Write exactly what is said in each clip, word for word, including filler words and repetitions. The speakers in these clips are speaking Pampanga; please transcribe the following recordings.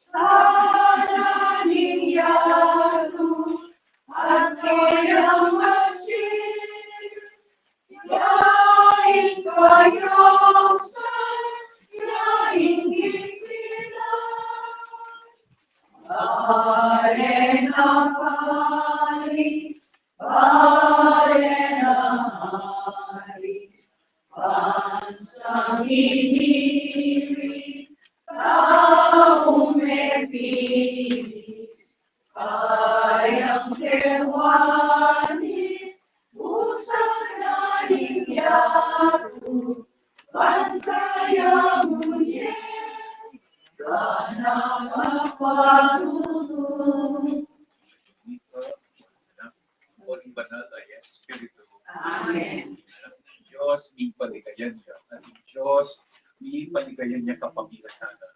Sana ning yatu at kayang masin, yaing kayang san, yaing ipilan. Pare na pari, pare na hari, bansang iniri, taung mepili, kayang kewanis, usana ning yatu, ban kaya mu ne, kana mapatulung. O ning Banal a Espiritu. Amen. Ing Dios, mipaligayan ya. At ing Dios, mipaligayan ya kapamilatan na.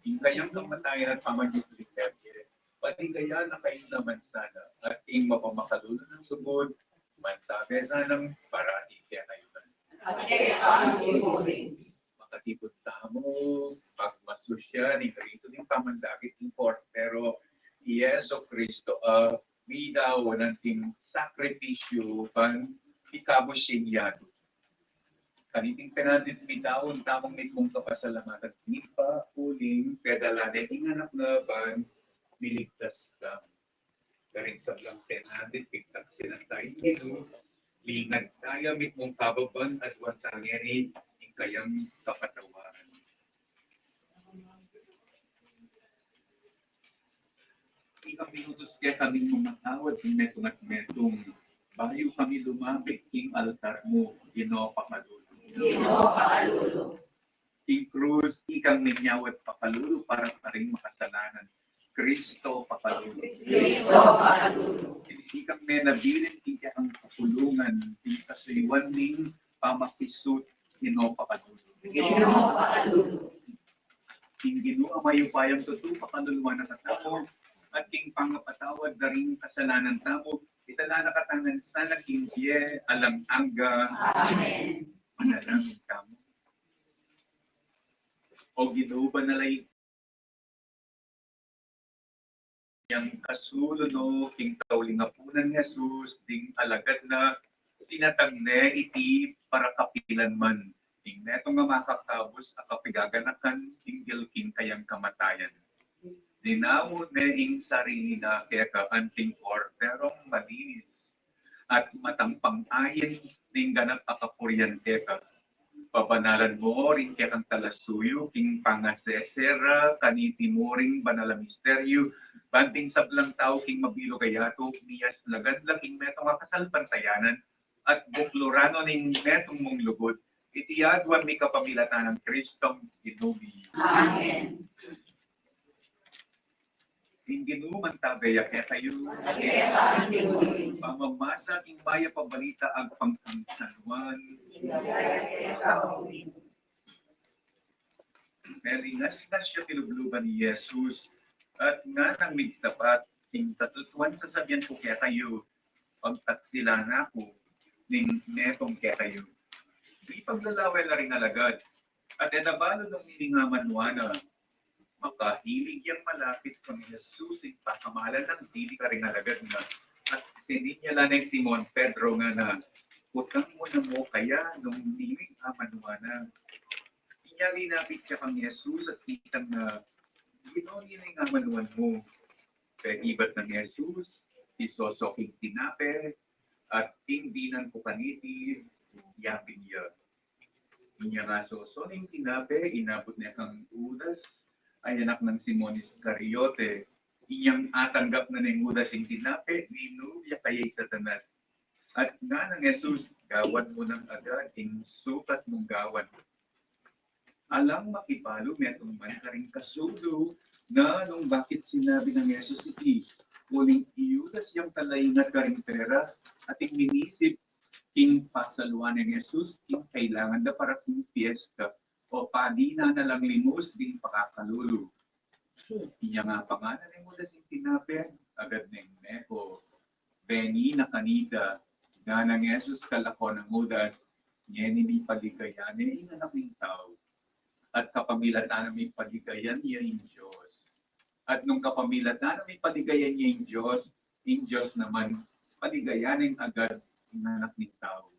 Ing kayang kamatayan at pamanyubling mebie, paligayan na kayu naman sana. At ing mapamakalulu nang lugud, mantabe sanang parati kekayu ngan. At kekayu mu rin. Makatipun tamu, pagmasusyan ing ritu ning pamandakit king Kordero i Jesu Kristo, a midaun anting sakripisyu ban ikabus ing yatu. Kaniting penandit midaun tamung mitmung kapasalamatan king Ibpa, uling pedala ne ing Anak na ban miligtas tamu. Karing sablang penandit pigtaksilan taya ing Ginu, lingad taya mitmung kababan, aduan taya ngeni ing kayang kapatawaran. Ikang minutus kekami mamatawad king metung at metung, bayu kami lumapit king altar mu, Ginu pakalulu. Ginu pakalulu. King krus, ikang minyawad pakalulu para karing makasalanan, Kristo pakalulu. Kristo pakalulu. Ikang menabilin king kekang kapulungan, king kasuyuan ning pamakisut, Ginu pakalulu. Ginu pakalulu. King Ginu a mayupayang tutu pakaluluan na katamu, at king pangapatawad da ring kasalanan tamu, itala na katamu ngan sana king bie alang angga. Amen. Manalangin tamu. O Ginu, banal a Ibpa, inyang kasulu no king kauling apu nang Jesus ding alagad na, itinatag ne iti para kapilan man ing metung a makakabus a kapigaganakan tinggil king kayang kamatayan. Dinaun ne ing sarili na keka anting korderong malinis at matang pang-ayin ning ganap a kapurian keka. Pabanalan mu ring kekang talasuyu king pangasese ra kaniti muring banal a misteryu, ban ding sablang tau king mabilug a yatu miyaslagan la king metung a kasalpantayanan at bukluran no ning metung mung lugud. Iti aduan mi kapamilatan nang Kristong Ginu mi. Amen. Ing Ginu mantabe ya kekayu. Pamamasa king Mayap a Balita agpang kang San Juan. Melingas na siya kilubluban i Jesus, at nganang migtapat, ing katutuan sasabian ku kekayu, pagtaksilan na ku ning metung kekayu. Mipaglalawe la ring alagad, at e na balu nung nining amanuan na. Makahilig yang malapit kang Jesus ing pakamalan nang dili karing alagad na. At sininyal la neng Simon Pedro ngana, utang mu na mu kaya nung nining amanuan na. Inya linapit ya kang Jesus at kitang na, Ginu, nining amanuan mu? Paibat nang Jesus, isoso king tinape, at king dinan ku kaniti, yapin ya. Inya nga soso ning tinape, inabut ne kang Judas, a anak nang Simon Iscariote. Inyang atanggap na neng Judas ing tinape, linub ya kaya i Satanas. At nganang Jesus, gawan mu nang agad ing sukat mung gawan. Alang makibalu metung man karing kasulu na nung bakit sinabi nang Jesus iti, uling i Judas yang talaingat karing pera, ating minisip king pasaluan neng Jesus king kailangan da para king piesta, o padinan na lang limus ding pakakalulu. Inya nga panganan neng Judas ing tinape, agad neng meko, beni na kanita. Nganang Jesus, kalako nang Judas, ngeni mipaligayan ne ing Anak ning Tau. at kapamilatan na mi paligayan ya ing Dios. At nung kapamilatan na mi paligayan ya ing Dios, ing Dios naman paligayan na ing agad ing Anak ning Tau.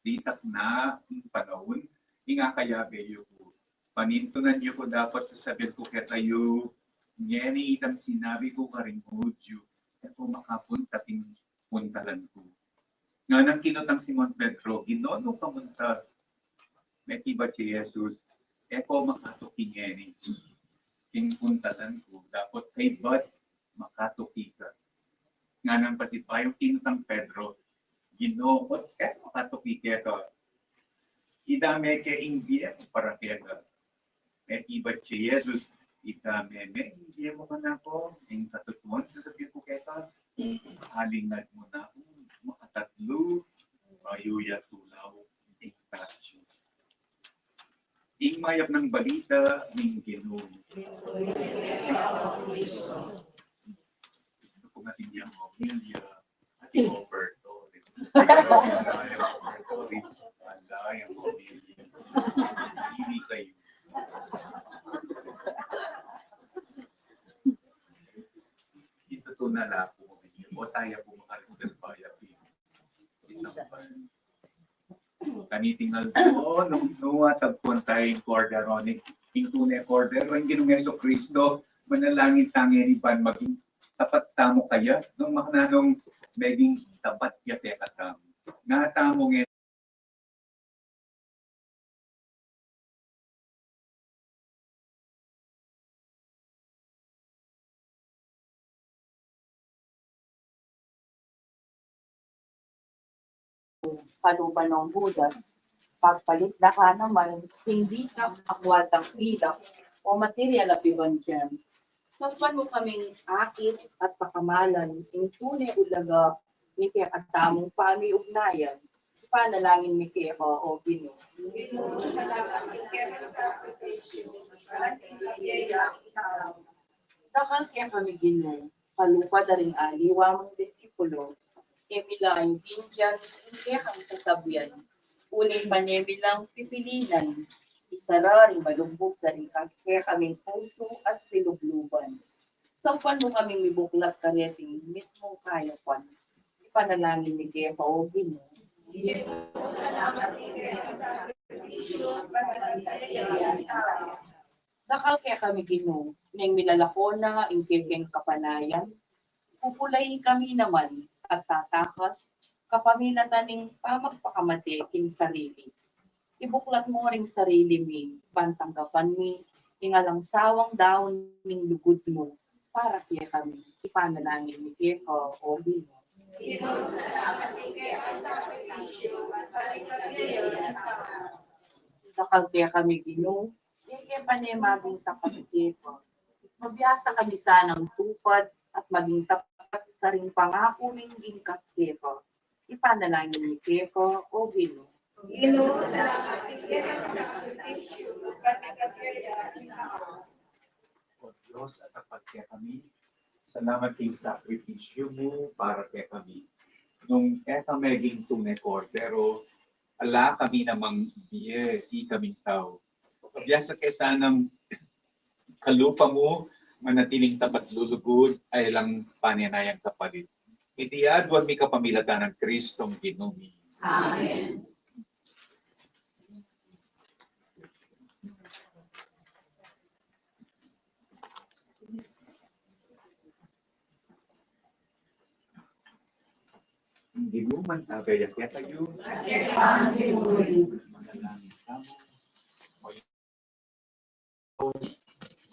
Ditak na ing panaun, ing akayabe yu ku. Panintunan yu ku dapot sasabian ku kekayu, ngeni itang sinabi ku karing Hudyu, e ku makapunta king puntalan ku. Nganang kinutang Simon Pedro, Ginu, nu ka munta? Mekibat ya i Jesus, e ku makatuki ngeni king puntalan ku, dapot kaybat makatuki ka. Nganang pasibayu kinutang Pedro, Ginu, o't e ku makatuki keka? Idame ke ing bie mu para keka. Mekibat ya i Jesus, Idame me ing bie mu kanaku? Ing katutuan sasabian ku keka, alingad mu na kung makatatlu, bayu ya tulaw ing tatsu. Ing mayap nang balita ning Ginu. Gusto ku atin yang homilya, atin overtone. Ala yang overtone, ala yang homilya. Ini kayu. Ito to na la ku, o taya ku makareserba ya pi. Kaniting aldo, nung, nung atagpuan taya ing Kordero, ning, ing tune Kordero, ing Ginung Jesucristo, manalangin ta ngeni ban maging tapat tamu kaya, nung makananu nung meging tapat ya kekatamu. Nga tamu ngeni Kalupa nong Judas, pagpalit da ka naman, hindi ka akwal tang pilak o material a pibandian. Saupan mu kaming akit at pakamalan ing tune ulaga ning kekatamung pamiugnayan. Ipanalangin mi keka, o Ginu. Dakal kekami, Ginu, kalupa da ring aliwa mung disipulo, e mi la intindian ing kekang sasabian, uli pane mi lang pipilinan, isara ring malugbug da ring kekaming pusu at pilubluban. Saupan mu kaming mibuklat kareting mitmung kayapan. Ipanalangin mi keka, o Ginu. Dakal kekami, Ginu, neng milalako na ing kekeng kapanayan, pupulai kami naman at tatakas kapamilatan ning pamagpakamate king sarili. Ibuklat mu ring sarili mi, ban tanggapan mi ing alang sawang daun ning lugud mu para kekami. Ipanalangin mi keka, o Ginu. Dakal kekami, Ginu, keke pane maging tapat keka. Mabiasa kami sanang tupad at maging tapat karing pangaku ming bingkas keka. Ipanalangin mi keka, o Ginu. Ginu, salamat keka sa sakripisyu, pati kaya ing tau. O Dios, a tapat kekami, salamat king sakripisyu mu para kekami. Nung e ka meging tune Kordero, ala kami namang bie, ikaming tau. Mabiasa ke sanang kalupa mu manatiling tapat lulugud, alang pane na yang kapalit. Iti aduan mi kapamilatan nang Kristong Ginu mi. Amen. Ing Ginu mantabe ya kekayu. Manalangin tamu.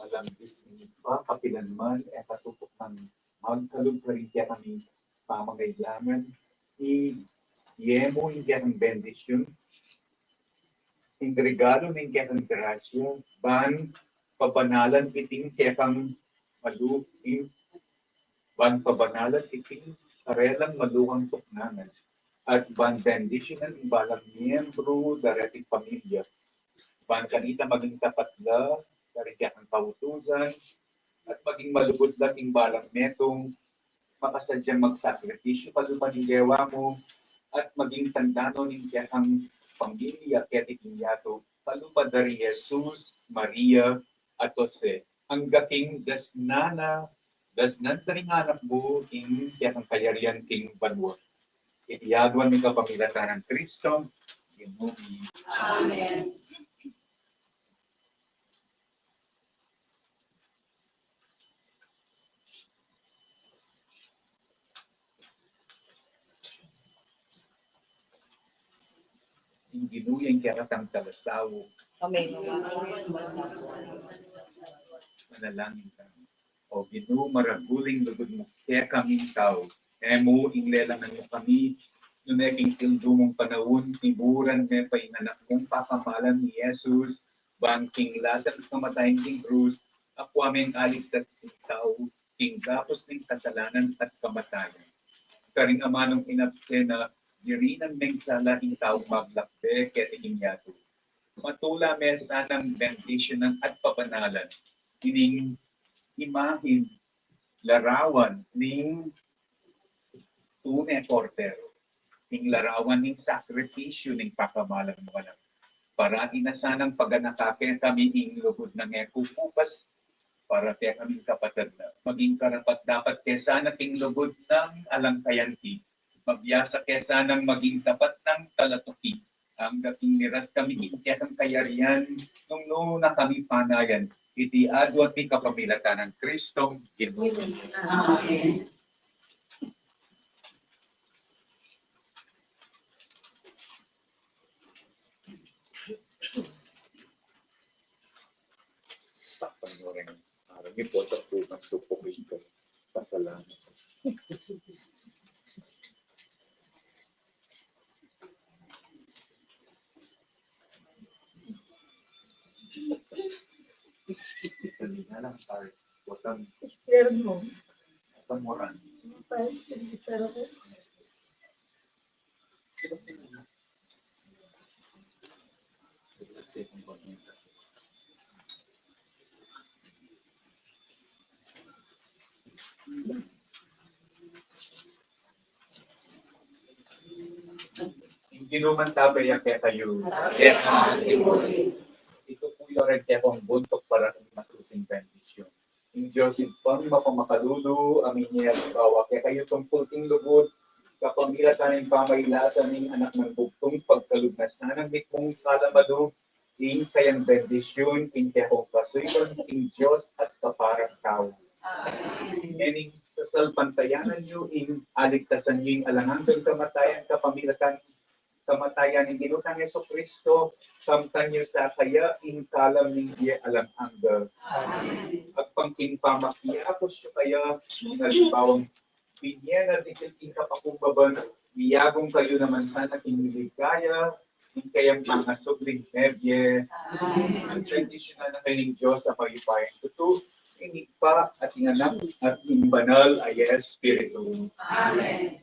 Malambis ning Ibpa, kapilan man e katutukan magkalub karing kekami pamangailangan, ibie mu ing kekang bendisyun, ing regalu ning kekang grasya, ban pabanalan iting kekang malu-, ing ban pabanalan iting karelang malukang tuknangan, at ban bendisyunan ing balang miyembru da reting pamilya, ban kanita maging tapat la karing kekang kautusan, at maging malugud la king balang metung, makasadyang magsakripisyu kalupa ning gewa mu, at maging tanda no ning kekang pamilya keti king yatu, Kalupad da ri Jesus, Maria, at Jose, angga king dasnan na, dasnan da ring anak mu ing kekang kayarian king banua. Iti aduan mi kapamilatan nang Kristo, Ginu mi. Amen. Ing Ginu ya ing kekatang talasauk. Amen. Manalangin tamu. O Ginu, maragul ing lugud mu kekaming tau. E mu inglelangan mu kami, nune king kildu mung panaun, tiburan me pa ing anak mung pakamalan i Jesus, bang king lasa at kamatayan king krus, akua meng aligtas king tau, king gapus ning kasalanan at kamatayan. Karing amanung inabsen na, dirinan meng sala ing taung maglakbe keti king yatu. Matula me sanang bendisyunan at pabanalan ining imahen, larawan ning tune Kordero, ing larawan ning sakripisyu ning pakamalan mu. Parati na sanang paganaka kekami ing lugud nang e kukupas, para kekaming kapatad na. Maging karapat-dapat ke sana king lugud nang alang kayanti. Mabiasa ke sanang maging tapat nang talatuki. Angga king miras kami king kekang kayarian, nung nu na kami panayan. Iti aduan mi kapamilatan nang Kristong Ginu. Amen. Sakpan mo rin. Parang yung boto ko, mas supo ko yung kasalanan. Kanina lang, pare. Huwag kang Mister mo. Kamuran. Pare, sige, sir, ako. Ing Ginu mantabe ya kekayu. Ito pu ing reng kekong buntuk para king masusing bendisyun. Ing Dios Ibpang mapamakalulu, amin ya halimbawa kekayu tungkul king lugud, kapamilatan ning pamailasan ning Anak nang Bugtung, pagkalub na sanang mitmung kalamalug, ing kayang bendisyun, king kekong kasuyuan, king Dios at kaparang tau. Amen. Ngening sasalpantayanan yu, ing aligtasan yu, ing alang anggang kamatayan, kapamilatan kamatayan ning Ginu tang Jesucristo, kamtan yu sa kaya ing kalam ning bie alang angga. Amen. Agpang king pamakiyakus yu kaya, ing alimbawang binye na dikil king kapakumbaban, miyagung kayu naman sana king ligaya ning kayang pangasubling mebie. Amen. Bendisyunan na kayu ning Dios a mayupayang tutu, ing Ibpa at ing Anak at ing Banal a Espiritu. Amen.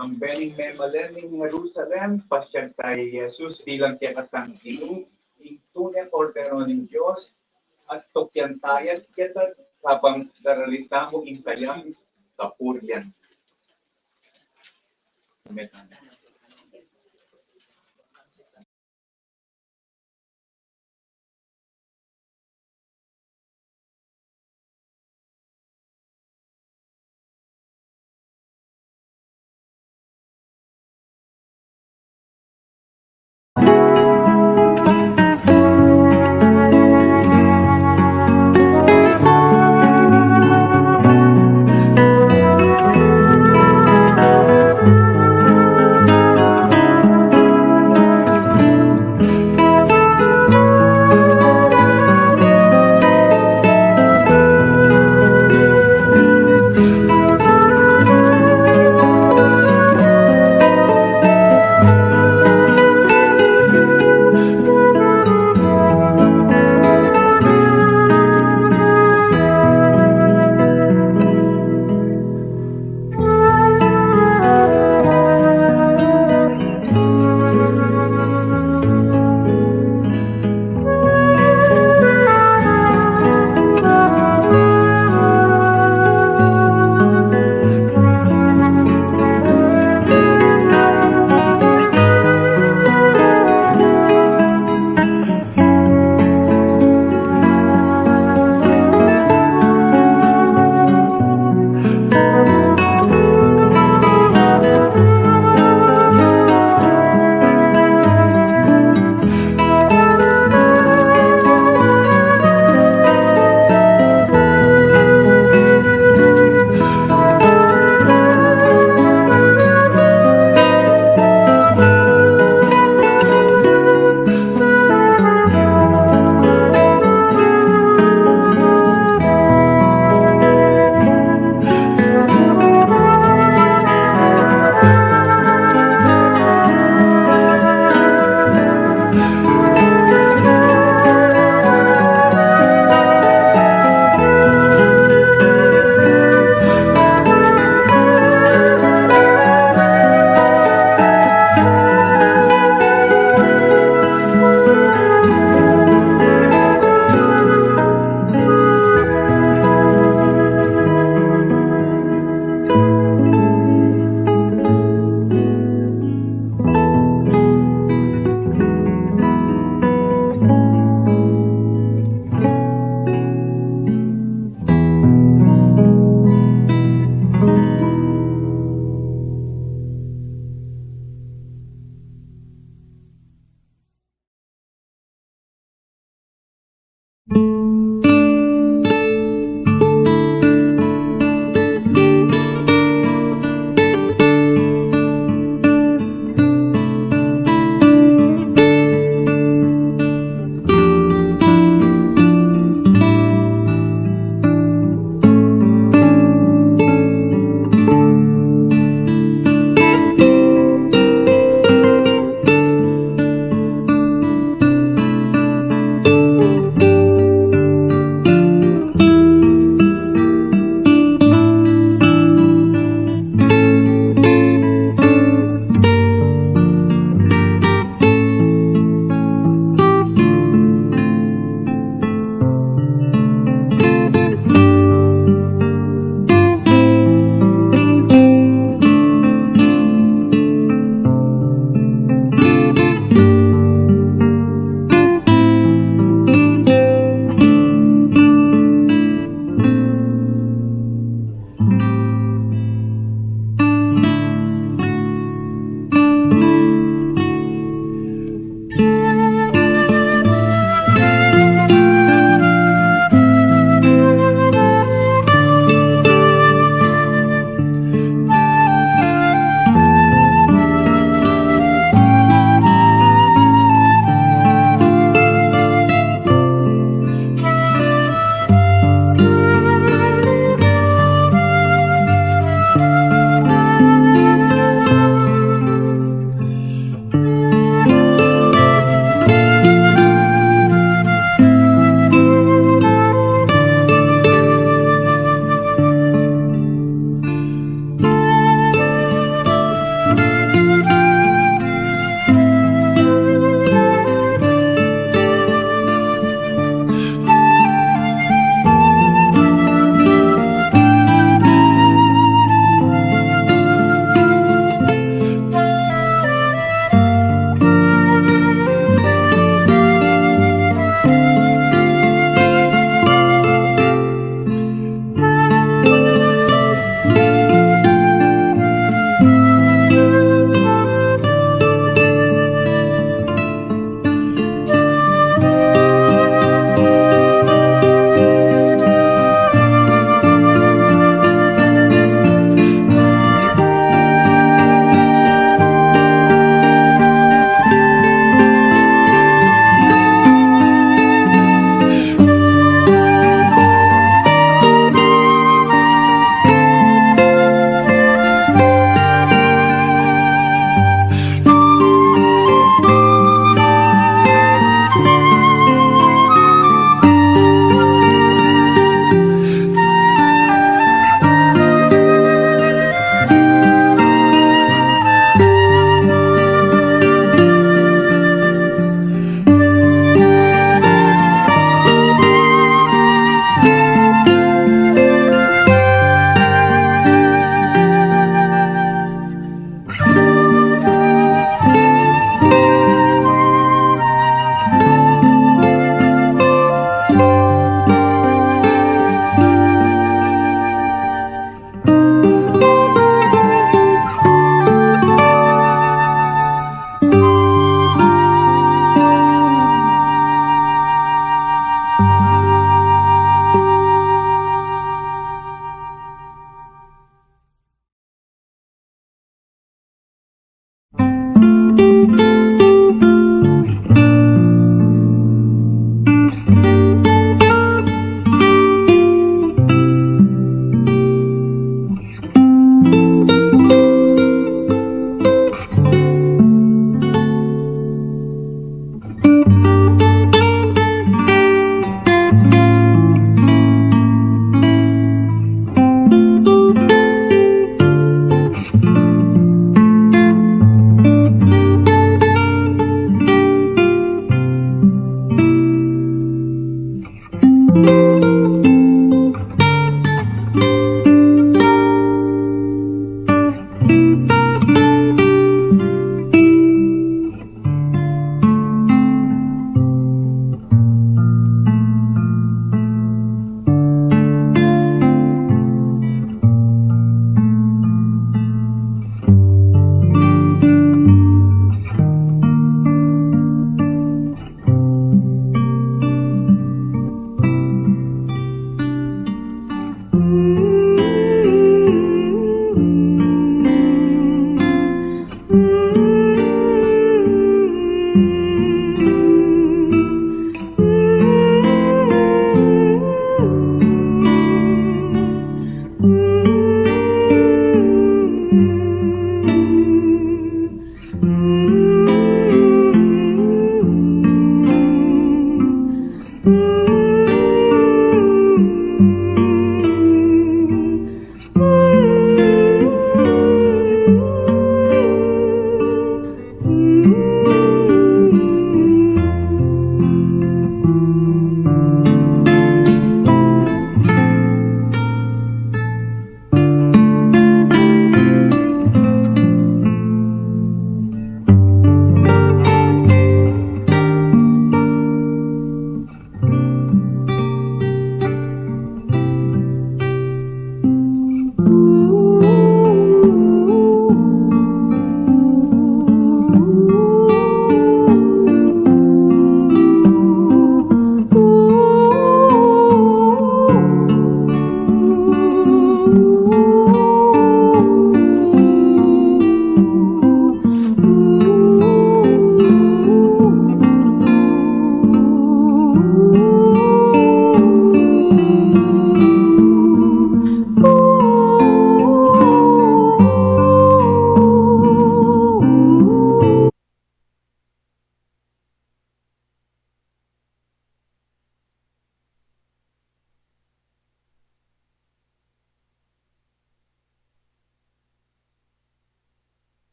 Kambe ning memalen ning Jerusalem, pasiag taya i Jesus bilang kekatang Ginu, ing tune Kordero ning Dios, at tukyan taya keta kabang darali tamu ing kayang kapurian. Amen.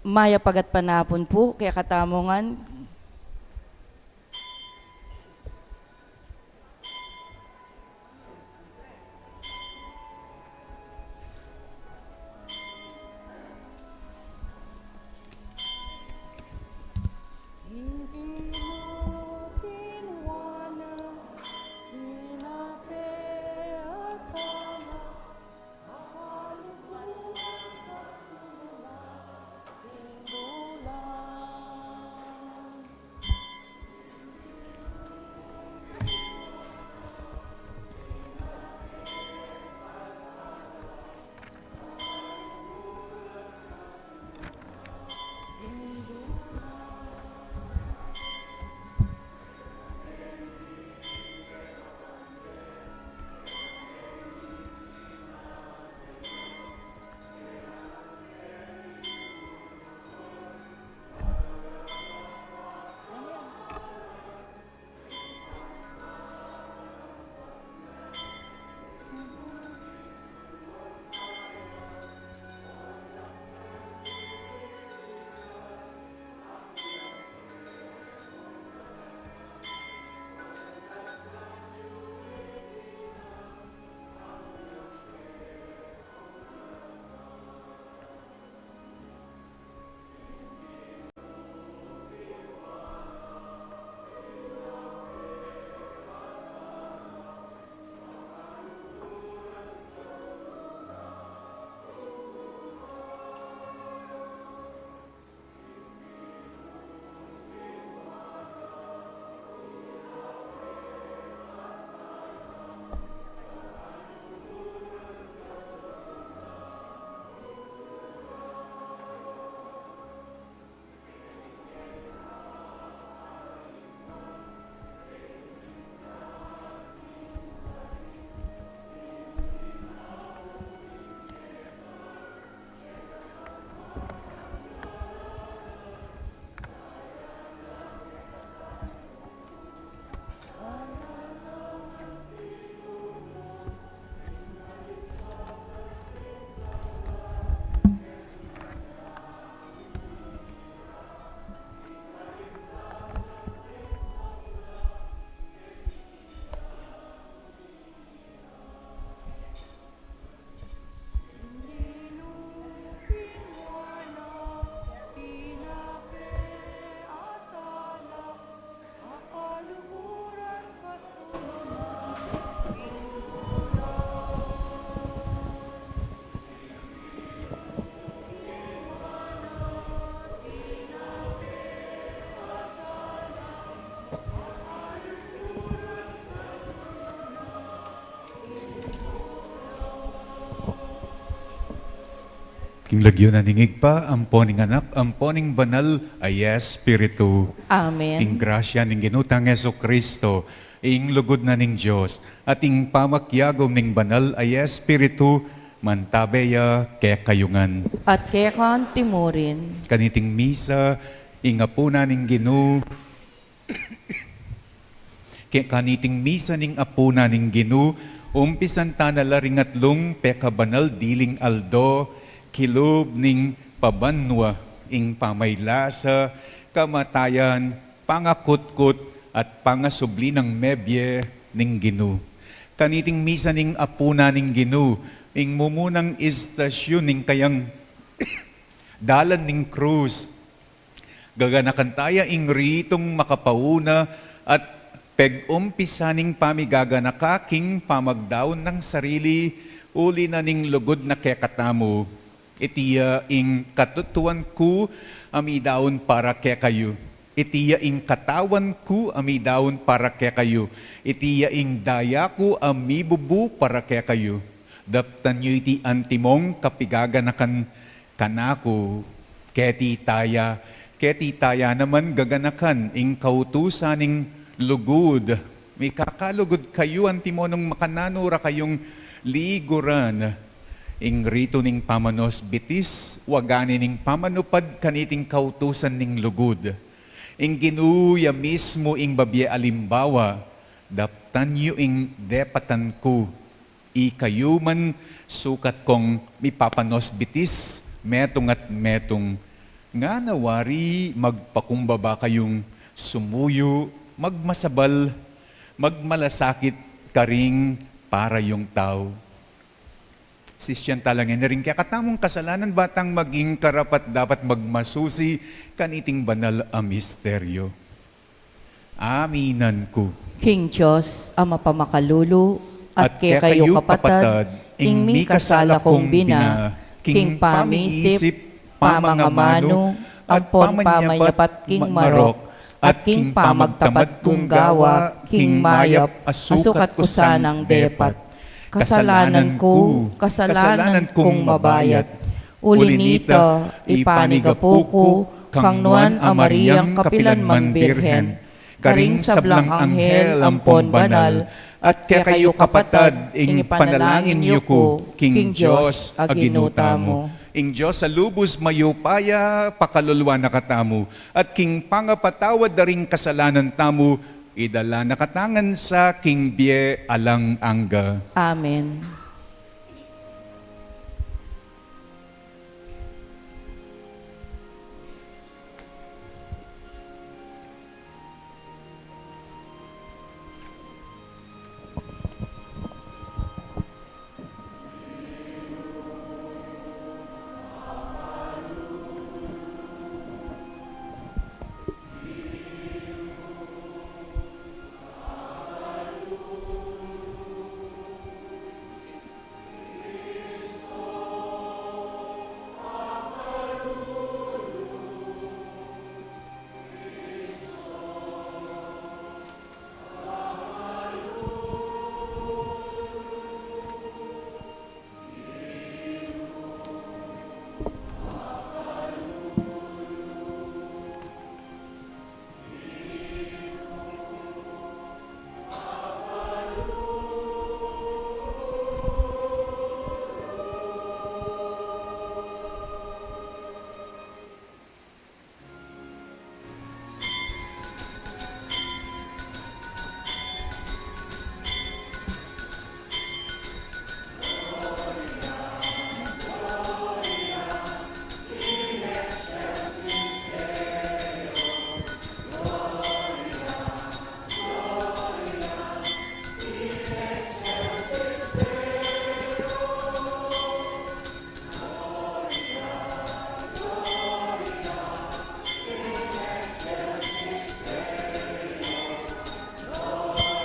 Mayap a gatpanapun pu kekatamu ngan. King lagyu na ning Ibpa, ampo ning Anak, ampo ning Banal a Espiritu. Amen. Ing grasya ning Ginu tang Jesucristo, ing lugud na ning Dios, at ing pamakiagum ning Banal a Espiritu, mantabe ya kekayu ngan. At keka mu rin. Kaniting misa, ing apunan ning Ginu, Ke-, kaniting misa ning apunan ning Ginu, umpisan ta na la ring atlung pekabanal diling aldo, kilub ning pabanua, ing pamaylasa, kamatayan, pangakutkut, at pangasubli nang mebie ning Ginu. Kaniting misa ning apunan ning Ginu, ing mumunang istasyun ning kayang dalan ning krus, gaganakan taya ing ritung makapauna at peg-umpisa ning pamigaganaka king pamagdaun nang sarili, uli na ning lugud na kekatamu. Iti ya ing katutuan ku a midaun para kekayu. Iti ya ing katawan ku a midaun para kekayu. Iti ya ing daya ku a mibubu para kekayu. Daptan yu iti antimong kapigaganakan kanaku. Keti taya, keti taya naman gaganakan ing kautusan ning lugud. Mikakalugud kayu antimo nung makananu ra kayung liguran. Ing ritu ning pamanosbitis, wagani ning pamanupad kaniting kautusan ning lugud. Ing Ginu ya mismu ing babie alimbawa, daptan yu ing depatan ku. Ikayu man sukat kong mipapanosbitis, metung at metung. Ngana wari magpakumbaba kayung sumuyu, magmasabal, magmalasakit karing para yung tau. Sisian tala ngeni ring kekatamung kasalanan, ba tang maging karapat-dapat magmasusi kaniting banal a misteryo. Aminan ku king Dios a mapamakalulu, at kekayu kapatad, ing mikasala kung bina, king pamiisip, pamangamanu, ampon pamanyapat king marok, at king pamagtamad kung gawa, king mayap a sukat ku sanang depat. Kasalanan ku, kasalanan kung mabayat. Uli nita, ipanigapu ku kang Nuan a Mariang kapilanman Birhen, karing sablang anghel ampon banal, at kekayu kapatad, ing ipanalangin yu ku king Dios a Ginu tamu. Ing Dios a lubus mayupaya pakaluluan na katamu, at king pangapatawad da ring kasalanan tamu, idala na katamu ngan sa king bie alang angga. Amen.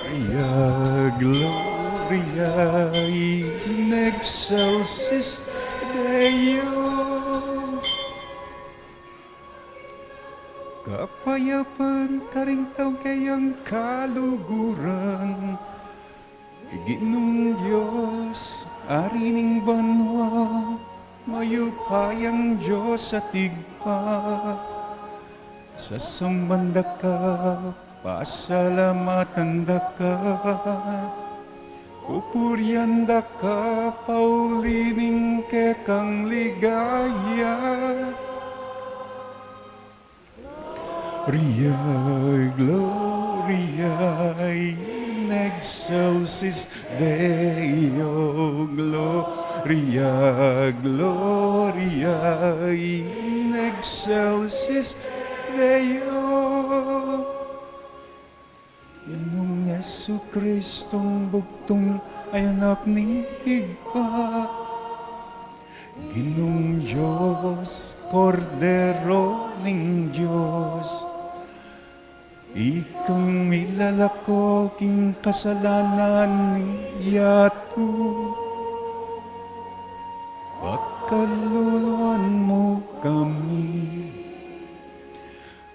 Gloria, Gloria in excelsis Deo. Kapayapan karing tau keyang kaluguran. Ginung Dios, Ari ning banua, mayupayang Dios at Ibpa, sasamban da ka, pasalamatan da ka, pupurian da ka, pauli ning kekang ligaya. Gloria, Gloria in excelsis Deo, Gloria, Gloria in excelsis Deo. Ginung Jesucristong bugtung a Anak ning Ibpa, Ginung Dios, Kordero ning Dios, ikang milalako king kasalanan ning yatu, pakaluluan mu kami.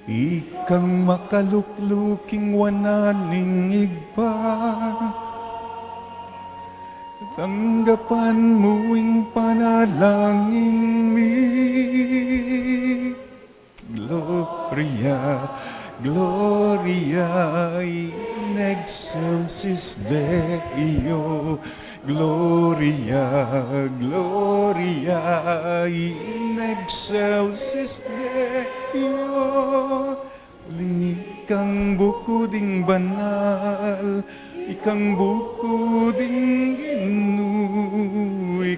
Ikang makaluklu king wanan ning Ibpa, tanggapan mu ing panalangin mi. Gloria, Gloria in excelsis Deo, Gloria, Gloria in excelsis Deo. Uling ikang buku ding banal, ikang buku ding Ginu,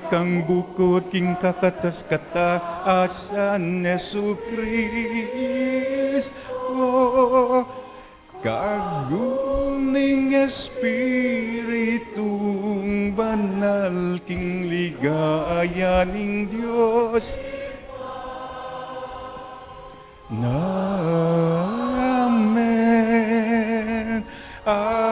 kang bukut king kakatas-katasan, Jesucristo, kagum ning Espiritung Banal king ligaya ning Dios. Amen. Amen. Amen.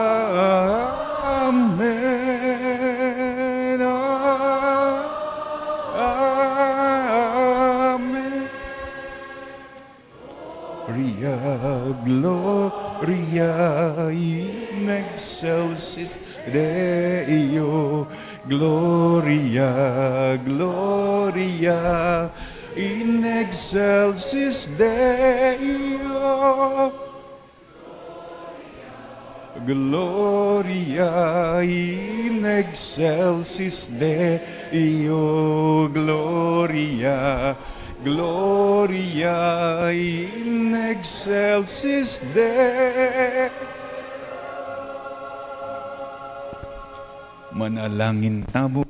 Gloria, Gloria in excelsis Deo. Gloria, Gloria in excelsis Deo. Gloria in excelsis Deo. Gloria, Gloria in excelsis Deo. Manalangin tamu.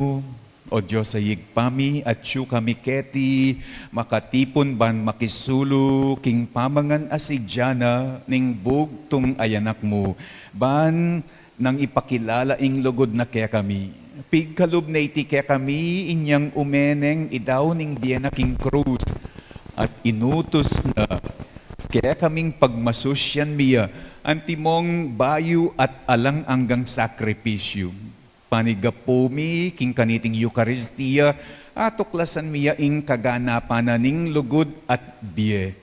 O Dios a Ibpa mi, atyu kami keti makatipun ban makisulu king pamangan asidya na ning bugtung a Anak mu, ban nang ipakilala ing lugud na kekami. Pigkalub na iti kekami inyang umeneng idaun ning bie na king krus, at inutus na kekaming pagmasusyan mi ya antimong bayu at alang anggang sakripisyu. Panigapu mi king kaniting Eukaristia, atuklasan mi ya ing kaganapan na ning lugud at bie.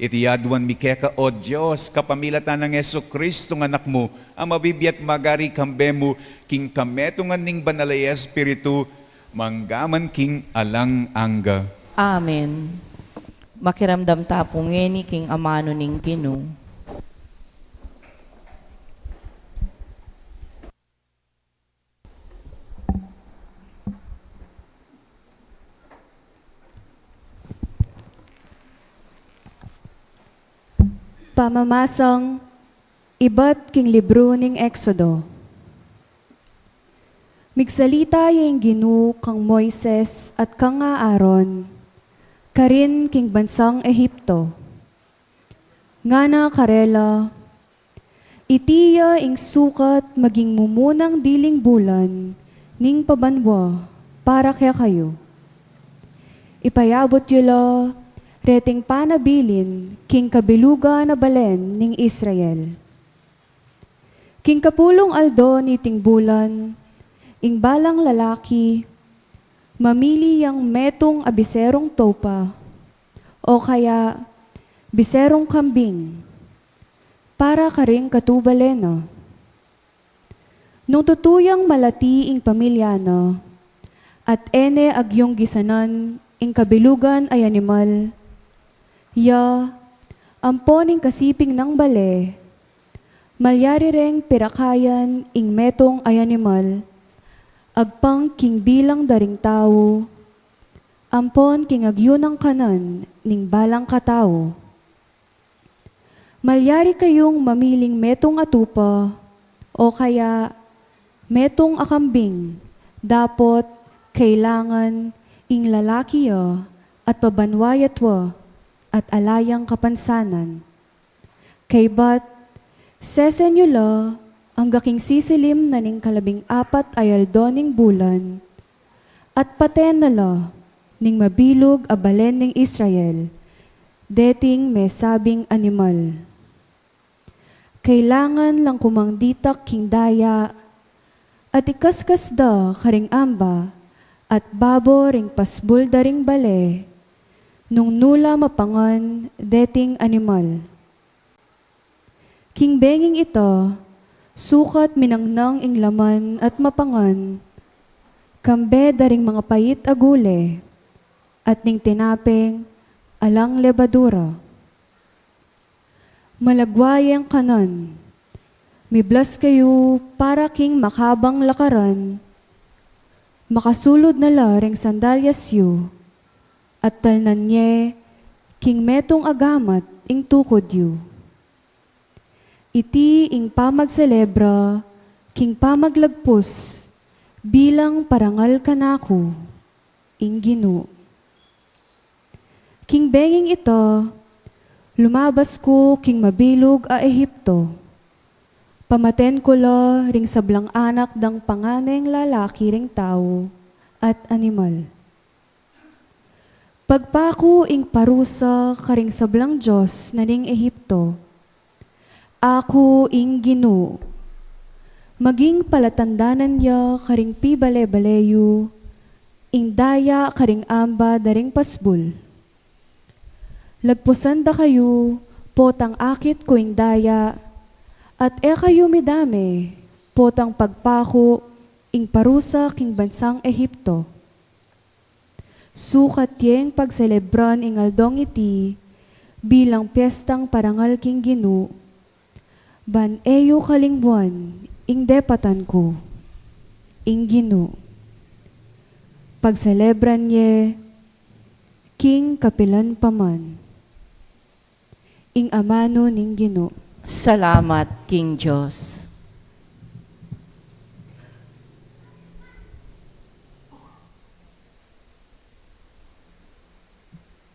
Iti aduan mi keka, O Dios, kapamilatan nang Jesucristo nga Anak mu, a mabibie at magari kambe mu, king kametungan ning Banal a Espiritu, mangga man king alang angga. Amen. Makiramdam ta pu ngeni king amanu ning Ginu. Pamamasang ibat king libru ning Exodo. Migsalita ya ing Ginu kang Moises at kang Aaron, karin king bansang Egipto. Ngana karela, iti ya ing sukat maging mumunang diling bulan ning pabanua para kekayu. Ipayabut yu la reting panabilin king kabilugan a balen ning Israel. King kapulung aldo niting bulan, ing balang lalaki, mamili yang metung a biserung topa, o kaya biserung kambing, para karing katubale na. Nung tutu yang malati ing pamilya na, at e ne agyung gisanan ing kabilugan a animal, ya, ampon ing kasiping nang bale, malyari reng pirakayan ing metung a animal, agpang king bilang da ring tau, ampon king agyu nang kanan ning balang katau. Malyari kayung mamiling metung a tupa, o kaya metung a kambing, dapot kailangan ing lalaki ya at pabanua ya tua at ala yang kapansanan. Kaybat, sesen yu la angga king sisilim na ning kalabing apat a aldo ning bulan, at paten na la ning mabilug a balen ning Israel deting mesabing animal. Kailangan lang kumanditak king daya, at ikaskas da karing amba at babo ring pasbul da ring bale, nung nu la mapangan deting animal. King benging ita, sukat minangnang ing laman at mapangan, kambe da ring mangapait a gule, at ning tinapeng alang lebadura. Malagwa yang kanan. Miblas kayu para king makabang lakaran, makasulud na la ring sandalyas yu, at talnan ye king metung a gamat ing tukud yu. Iti ing pamagselebra king pamaglagpus bilang parangal kanaku. Ing Ginu. King benging ita, lumabas ku king mabilug a Ehipto. Pamaten ku la ring sablang anak dang panganeng lalaki ring tau at animal. Pagpaku ing parusa karing sablang dios na ning Ehipto. Aku ing Ginu. Maging palatandanan ya karing pibale-bale yu, ing daya karing amba da ring pasbul. Lagpusan da kayu, potang akit ku ing daya, at e kayu midame, potang pagpaku ing parusa king bansang Ehipto. Sukat yeng pagselebran ing aldong iti bilang piestang parangal king Ginu, ban e yu kalingwan ing depatan ku, ing Ginu. Pagselebran ye king kapilan pa man. Ing amanu ning Ginu. Salamat king Dios.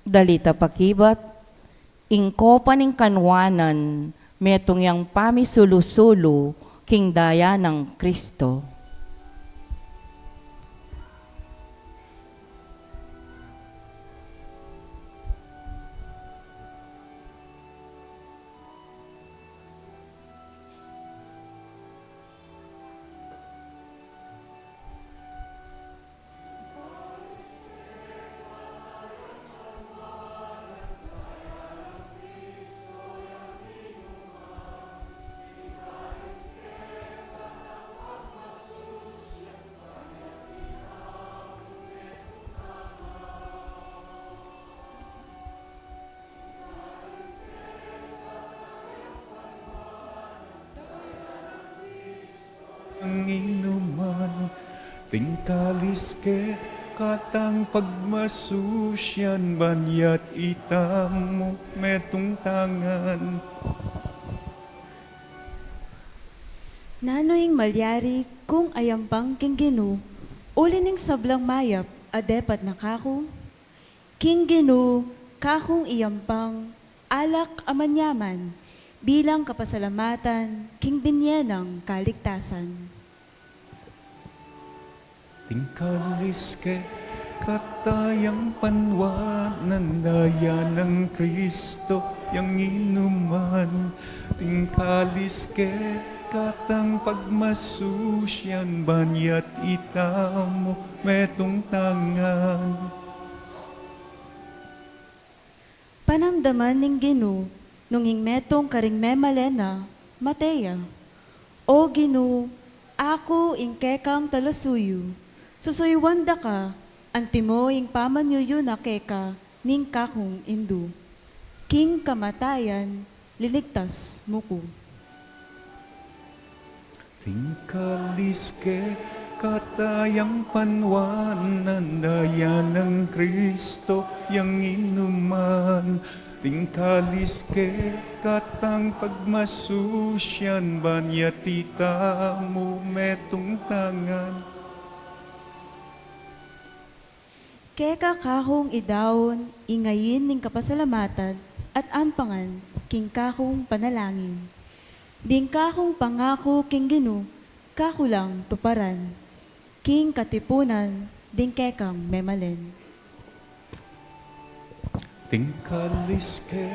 Dalita pakibat, ing kopa ning kanuanan, metung yang pamisulu-sulu king daya nang Kristo. Yang inuman, ing kalis ke katang pagmasusian, ban yat ita mu metung tangan. Nanu ing malyari kung ayampang king Ginu, uli ning sablang mayap a depat na kaku? King Ginu kakung iyampang alak a manyaman, bilang kapasalamatan king binye nang kaligtasan. Ing kalis ke katayang panuan, daya nang Kristo, yang inuman. Ing kalis ke katang pagmasusian, ban yat ita mu metung tangan. Panamdaman ning Ginu, nung ing metung karing memalen na, mate ya. O Ginu, aku ing kekang talasuyu, susuyuan da ka, antimo ing pamanyuyu na keka ning kakung indu. King kamatayan, liligtas mu ku. Ing kalis ke katayang panuan, daya nang Kristo, yang inuman. Ing kalis ke katang pagmasusian, ban yat ita mu metung tangan. Keka kakung idaun ing ain ning kapasalamatan at ampangan king kakung panalangin. Ding kakung pangaku king Ginu, kaku lang tuparan, king katipunan ding kekang memalen. Ing kalis ke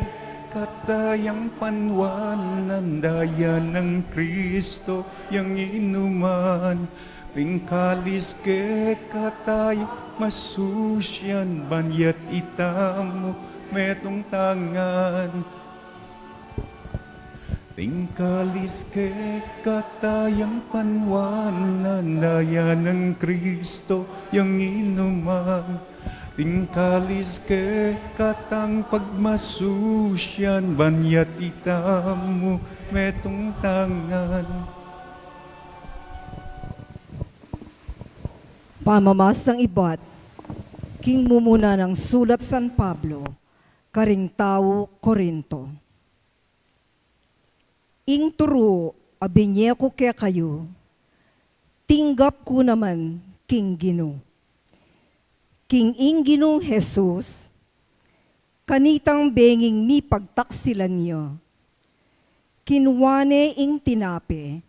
katayang panuan, daya nang Kristo, yang inuman. Ing kalis ke katayang masusian, ban yat ita mu metung tangan. Ing kalis ke katayang panuan, daya nang Kristo, yang inuman. Ing kalis ke katang pagmasusian, ban yat ita mu metung tangan. Pamamasang ibat king mumuna nang sulat San Pablo karing tau Corinto. Ing turu a binye ku kekayu, tinggap ku naman king Ginu. King ing Ginung Jesus, kanitang benging mipagtaksilan ya, kinua ne ing tinape,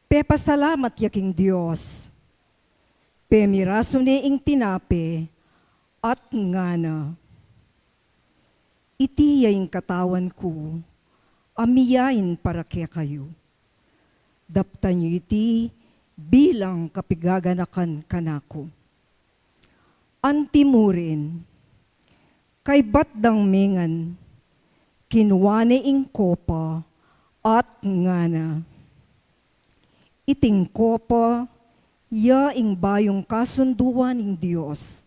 pepasalamat ya king Dios, pemirasu ne ing tinape, at ngana, "Iti ya ing katawan ku, a miyain para kekayu. Daptan yu iti bilang kapigaganakan kanaku." Antimurin, kaybat dang mengan, kinua ne ing kopa at ngana, "Iting kopa, ya ing bayung kasunduan ning Dios,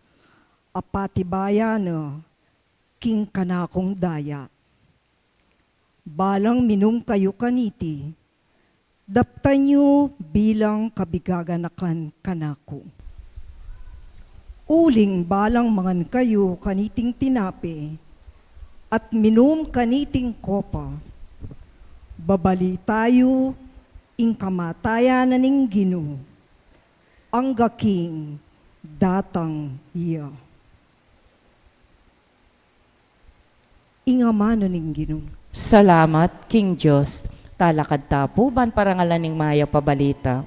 a patibayan na king kanakung daya. Balang minum kayu kaniti, daptan yu bilang kabigaganakan kanaku. Uling balang mangan kayu kaniting tinape, at minum kaniting kopa, babalita yu ing kamatayan na ning Ginu, angga king datang ya." Ing amanu ning Ginu. Salamat king Dios. Talakad ta pu ban parangalan ing mayap a balita.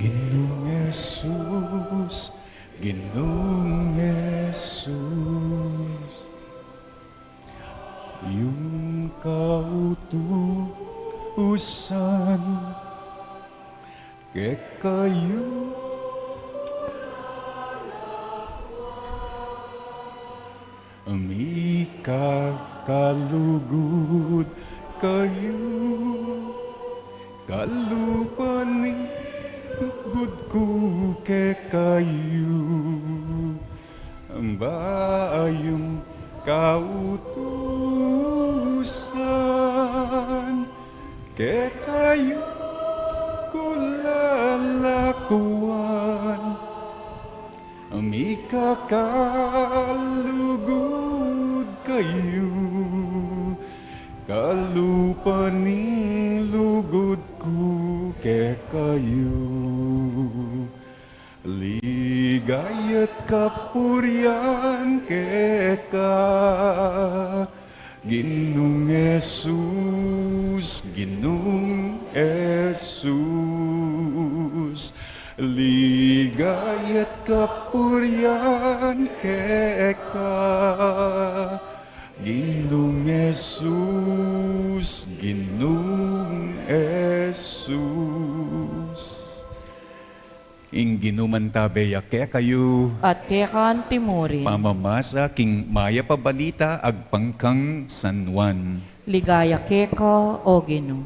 Ginung Jesus, Ginung Jesus, ing kautusan kekayu, mikakalugud kayu, kalupa ning lugud ku kekayu. Bayung kautusan kekayu ku lalakuan, mikakalugud kayu, kalupa ning lugud ku kekayu. Ligaya't kapurian keka, Ginung Jesus, Ginung Jesus. Ligaya't kapurian keka, Ginung Jesus, Ginung Jesus. Ing Ginu mantabe ya kekayu. At keka antimurin. Pamamasa king mayap a balita agpang kang San Juan. Ligaya keka, O Ginu.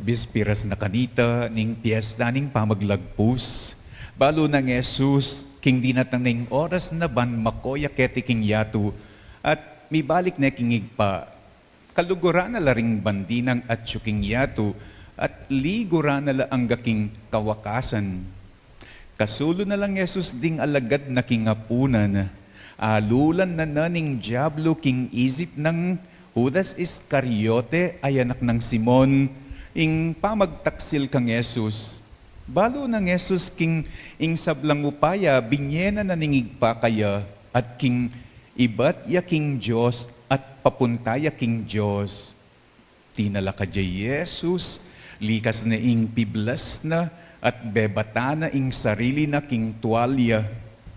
Bispiras na kanita ning piesta ning pamaglagpus. Balu nang Jesus, king dinatang na ing oras na ban mako ya keti king yatu, at mibalik ne king Ibpa. Kaluguran na la ring bandi nang atyu king yatu, at liguran na la angga king kawakasan. Kasulu na lang Jesus ding alagad na king apunan. Alulan na na ning diablu king isip nang Judas Iscariote, a anak nang Simon, ing pamagtaksil kang Jesus. Balu nang Jesus king ing sablang upaya, binie na na ning Ibpa kaya, at king ibat ya king Dios, at papunta ya king Dios. Tinalakad ya i Jesus, likas na ing piblas na, at bebata na ing sarili na king tualya.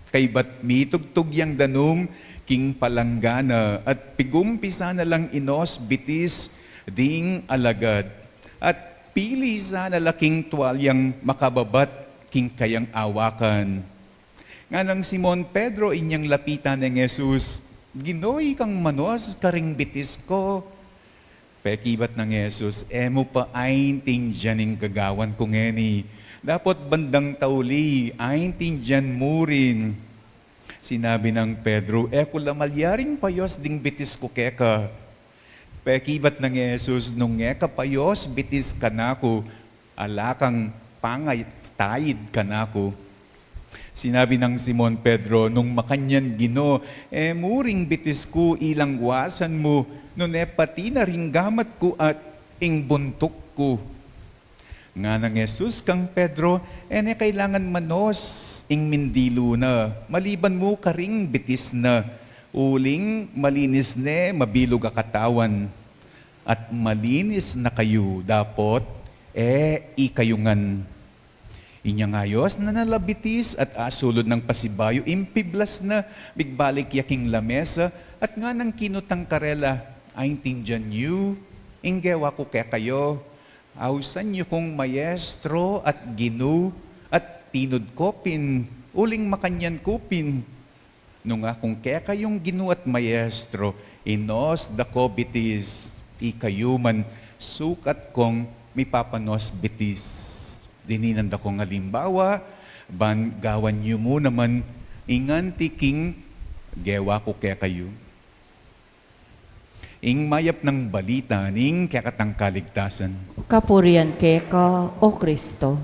Kaybat mitugtug yang danum king palangga na, at pigumpisa na lang inos bitis ding alagad, at pili sana la king tualyang makababat king kayang awakan. Nganang Simon Pedro, inyang lapitan neng Jesus, "Ginu, ikang manos karing bitis ku." Pekibat nang Jesus, "E mu pa aintindian ing gagawan ku ngeni. Dapot bandang tauli, aintindian mu rin." Sinabi nang Pedro, "E ku la malyaring payos ding bitis ku keka." Pekibat nang Jesus, "Nung e ka payos bitis kanaku, ala kang pangataid kanaku." Sinabi nang Simon Pedro, "Nung makanyan, Ginu, e mu ring bitis ku ilangwasan mu, nune pati na ring gamat ku at ing buntuk ku." Ngana nang Jesus kang Pedro, "E ne kailangan manos ing mindilu na, maliban mu karing bitis na, uling malinis ne mabilug a katawan, at malinis na kayu, dapot e ikayu ngan." Inya ngayos na na la bitis at asulud nang pasibayu ing piblas na, migbalik ya king lamesa, at nganang kinutang karela, "Aintindian yu ing gewa ku kekayu? Ausan yu kung Maestro at Ginu, at tinud ku pin, uling makanyan ku pin. Nung aku kekayung Ginu at Maestro, inos da ku bitis, ikayu man sukat kung mipapanos bitis. Dininan da kung alimbawa, ban gawan yu mu naman ing anti king gewa ku kekayu." Ing mayap nang balita ning kekatang kaligtasan. Kapurian keka, O Kristo.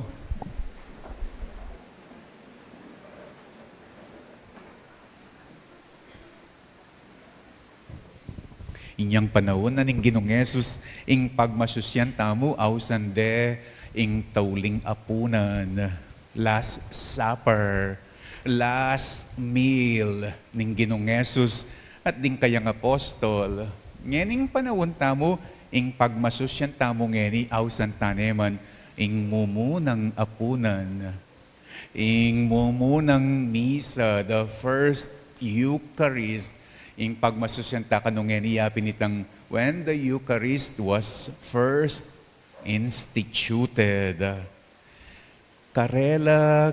Inyang panaun na ning Ginung Jesus ing pagmasusyan tamu, ausan de ing tauling apunan, Last Supper, last meal ning Ginung Jesus at ding kayang apostol. Ngening panaun tamu, ing pagmasusyan tamu ngeni, ausan tane man ing mumunang apunan. Ing mumunang misa, the first Eucharist, ing pagmasusyan ta kanu ngeni, yapin itang when the Eucharist was first instituted. Karela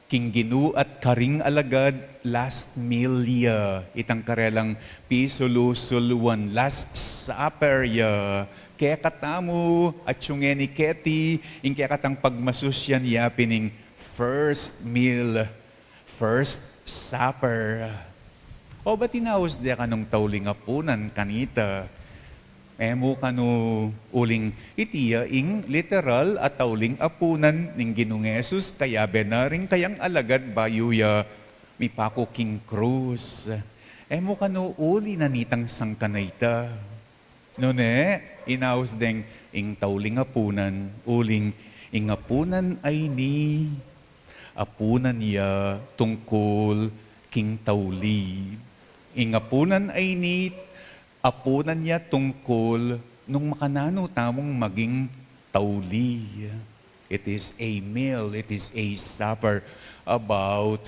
king Ginu at karing alagad, last meal ya, itang karelang pisulu-suluan, Last Supper ya. Kekatamu, at yung ngeni keti, ing kekatang pagmasusyan, yapin ing first meal, first supper. O ba tinaus de kanung tauling apunan kanita? E mu kanu, uling iti ya ing literal a tauling apunan ning Ginung Jesus, kayabe na ring kayang alagad bayu ya mipaku king krus. E mu kanu uli na nitang sangkan a ita? Nune, inaus deng ing tauling apunan, uling ing apunan a ini, apunan ya tungkul king tauli. Ing apunan a ini, apunan ya tungkul nung makananu tamung maging tauli. It is a meal, it is a supper about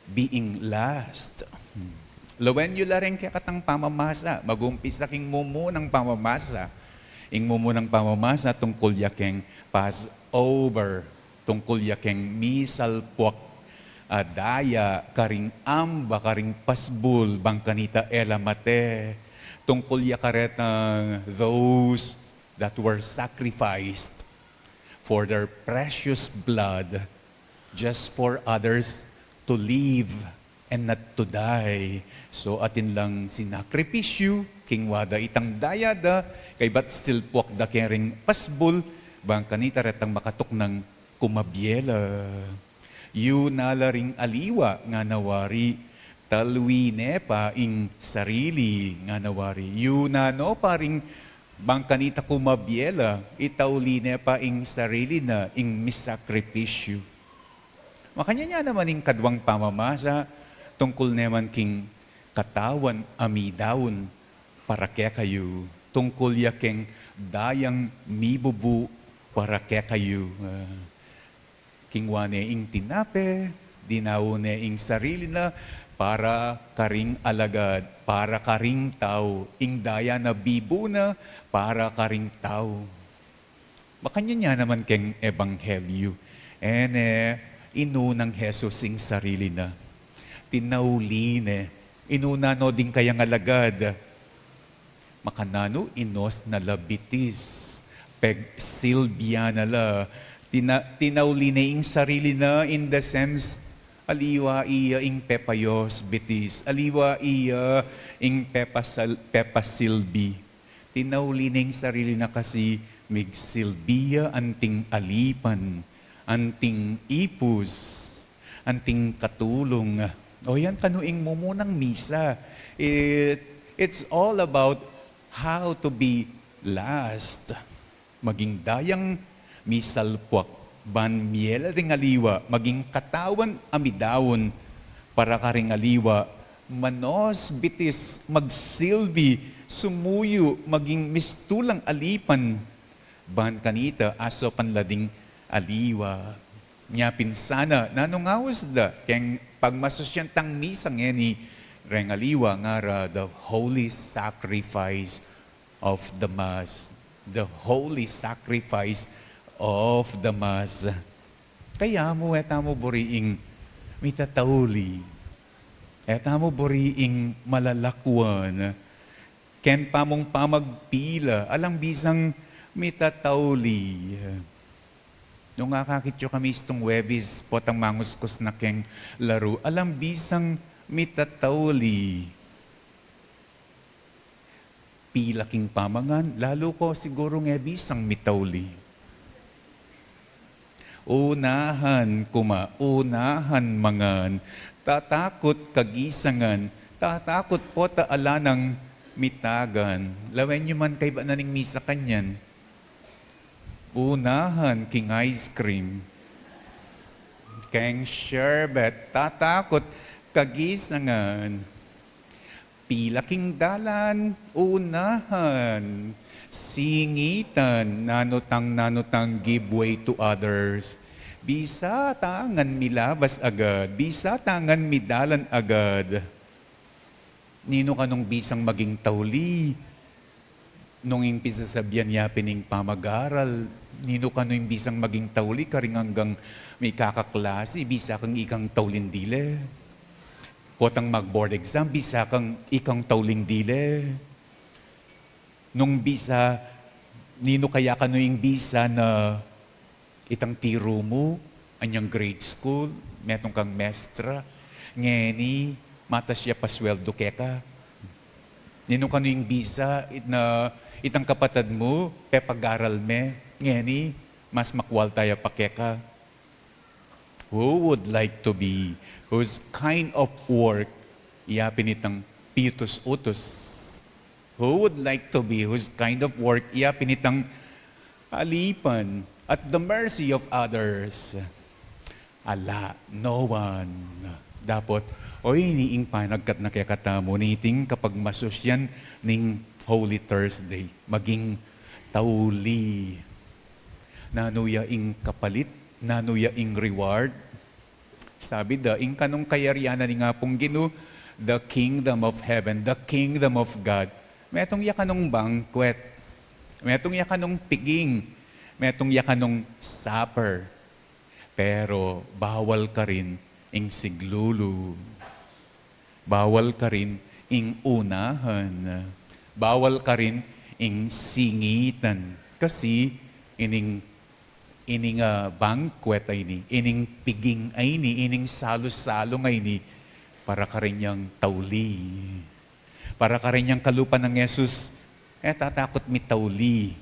being last. Hmm. Lawen yu la ring kekatang pamamasa, magumpisa king mumunang pamamasa. Ing mumunang pamamasa tungkul ya keng Passover, tungkul ya keng misalpuak a daya karing amba, karing pasbul, bang kanita e la mate. Tungkul ya karetang those that were sacrificed for their precious blood just for others to live and not to die. So, atin lang sinakripisyu, kingwa da itang daya da, kaybat silpuak da keng pasbul, bang kanita retang makatuknang kumabie la. Yu na la ring aliwa, ngana wari, talwi ne pa ing sarili, ngana wari. Yu na no pa ring bang kanita kumabie la, itauli ne pa ing sarili na, ing misakripisyu. Makanyan ya naman ing kadwang pamamasa, tungkul ne man king katawan a midaun para kekayu, tungkul ya keng dayang mibubu para kekayu. Ah, kingwa ne ing tinape, dinaun ne ing sarili na para karing alagad, para karing tau, ing daya na bibu na para karing tau. Makanyan ya naman keng ebanghelyu. E ne, inu nang Jesus ing sarili na. Tinauli ne. Inuna no ding kayang alagad. Makananu inos na la bitis, pegsilbian na la, tina-, tinauli ne ing sarili na, in the sense, aliwa iya ing pepayos bitis, aliwa iya ing pepasal-, pepasilbi. Tinauli ne ing sarili na kasi migsilbi ya anting alipan, anting ipus, anting katulung. O yan kanu ing mumunang misa. It, it's all about how to be last. Maging dayang misalpuak ban miela ding aliwa, maging katawan a midaun para karing aliwa, manos bitis, magsilbi, sumuyu, maging mistulang alipan. Ban kanita, asopan la ding aliwa. Nya pin sana, nanu ngan usda, keng pagmasusyan tang misa ngeni, reng aliwa ngara, the holy sacrifice of the Mass. The holy sacrifice of the Mass. Kaya mu, e tamu buriing mitatauli. E tamu buriing malalakwan. Keng pamung pamagpila, alang bisang mitatauli. Nung akakit yu kami istung Huwebes, potang manguskus na keng laru, alang bisang mitatauli. Pila king pamangan, lalu ko sigurung e bisang mitauli. Unahan kuma, unahan mangan, tatakut kagisangan, tatakut pota ala nang mitagan. Lawen yu man kaybat na ning misa kanyan. Unahan king ice cream, keng sherbet, tatakut kagisangan. Pila king dalan, unahan, singitan, nanu tang, nanu tang give way to others. Bisa ta ngan milabas agad, bisa ta ngan midalan agad. Ninu kanung bisang maging tauli? Nung ing pisasabian ya pin ing pamagaral, ninu kanu ing bisang maging tauli? Karing anggang mikakaklasi, bisa kang ikang tauling dile. Potang mag-board exam, bisa kang ikang tauling dile. Nung bisa, ninu kaya kanu ing bisa na itang tiru mu, anyang grade school, metung kang mestra, ngeni, matas ya pasweldo keka. Ninu kanu ing bisa, it-, na itang kapatad mu, pepagaral me, ngeni, mas makwalta ya pa keka. Who would like to be whose kind of work iya pinitang piutus-utus? Who would like to be whose kind of work iya pinitang alipan, at the mercy of others? Ala, no one. Dapot, o ini ing panagkat na kekatamu niting kapagmasusyan ning Holy Thursday, maging tauli. Nanu ya ing kapalit? Nanu ya ing reward? Sabi da, ing kanung kayarian na ning Apung Ginu, the kingdom of heaven, the kingdom of God. Metung ya kanung banquet. Metung ya kanung piging. Metung ya kanung supper. Pero bawal karin ing siglulu. Bawal karin ing unahan. Bawal karin ing singitan. Kasi ining, ining, ah, banquet a ini, ining piging a ini, ining salu-salung a ini, para karin yang tauli. Para karin yang kalupa nang Jesus, e tatakut mitauli.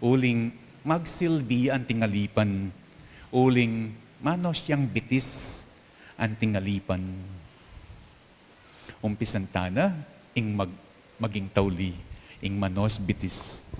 Uling magsilbi anting alipan. Uling manos yang bitis anting alipan. Umpisan tana ing mag-, maging tauli, ing manos bitis.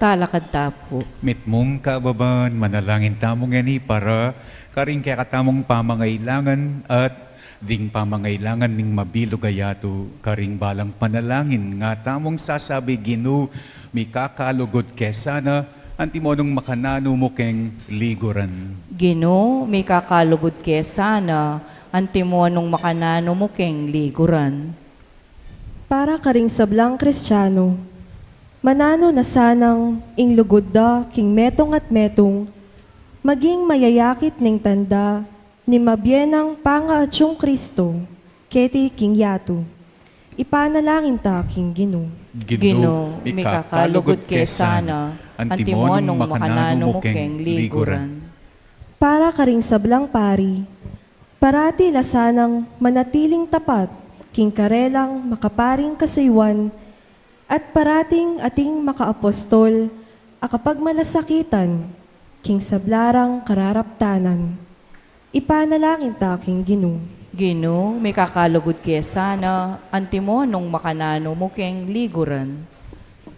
Talakad ta pu. Mitmung kababan, manalangin tamu ngeni para karing kekatamung pamangailangan at ding pamangailangan ning mabilug a yatu. Karing balang panalangin nga tamung sasabi, Ginu, mikakalugud ke sana, antimo nung makananu mu keng liguran. Ginu, mikakalugud ke sana, antimo nung makananu mu keng liguran. Para karing sablang Kristiano, mananu na sanang ing lugud da king metung at metung, maging mayayakit ning tanda ning mabie nang pangatsung Kristo keti king yatu. Ipanalangin ta king Ginu. Ginu, mikakalugud ke sana, antimo nung makananu mu keng liguran. Para karing sablang pari, parati la sanang manatiling tapat king karelang makaparing kasuyuan at parating ating makaapostol a kapagmalasakitan king sabla rang kararaptanan. Ipanalangin ta king Ginu. Ginu, mikakalugud ke sana, antimo nung makananu mu keng liguran.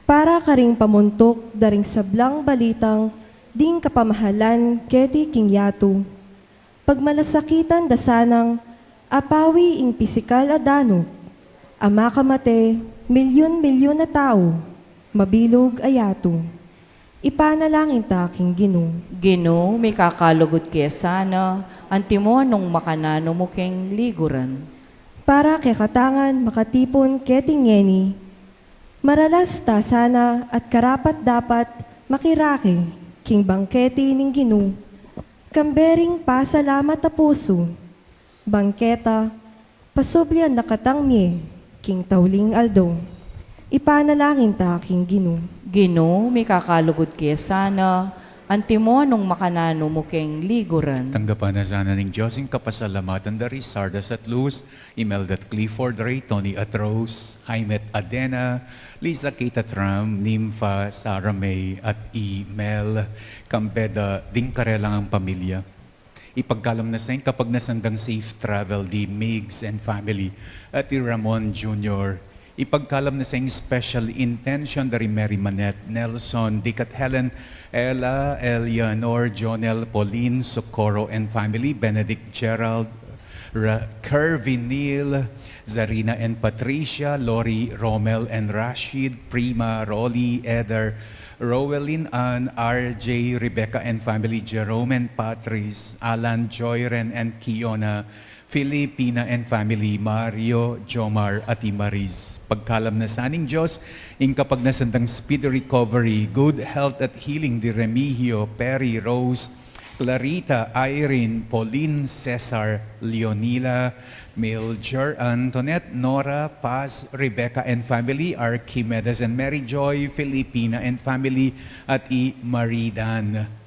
Para karing pamuntuk da ring sablang balitang ding kapamahalan keti king yatu, pagmalasakitan da sanang apawi ing pisikal a danup a makamate milyun-milyun a tau, mabilug a yatu. Ipanalangin ta king Ginu. Ginu, mikakalugud ke sana, antimo nung makananu mu keng liguran. Para kekatang ngan makatipun keti ngeni, maralas ta sana at karapat-dapat makirake king bangketi ning Ginu, kambe ring pasalamat a pusu, bangketa, pasublian na katang mie king tauling aldo. Ipanalangin ta king Ginu. Ginu, mikakalugud ke sana, antimo nung makananu mu keng liguran. Tanggapan na sana ning Dios ing kapasalamatan da ri Sardas at Luz, Imelda at Clifford, Ray, Tony at Rose, Jaime at Adena, Lisa, Kate at Ram, Nympha, Sarah May at Imel, kambe da ding karelang pamilya. Ipagkalam na sa ing kapagnasan dang safe travel di Migs and family at di Ramon Junior. Ipagkalam na sa ing special intention da ri Mary Manette, Nelson, Dick at Helen, Ella, Eleanor, Jonel, Pauline, Socorro and family, Benedict, Gerald, Ra-, Curvy, Neil, Zarina and Patricia, Lori, Romel and Rashid, Prima, Rolly, Eder, Rowelyn, Ann, R J, Rebecca and family, Jerome and Patrice, Alan, Joyren and Kiona, Filipina and family, Mario, Jomar at i Maris. Pagkalam na sa ning Dios ing kapagnasan dang speedy recovery, good health at healing di Remigio, Perry, Rose, Clarita, Irene, Pauline, Cesar, Leonila, Mildred, Antoinette, Nora, Paz, Rebecca and family, Archimedes and Mary Joy, Filipina and family, at i Maridan.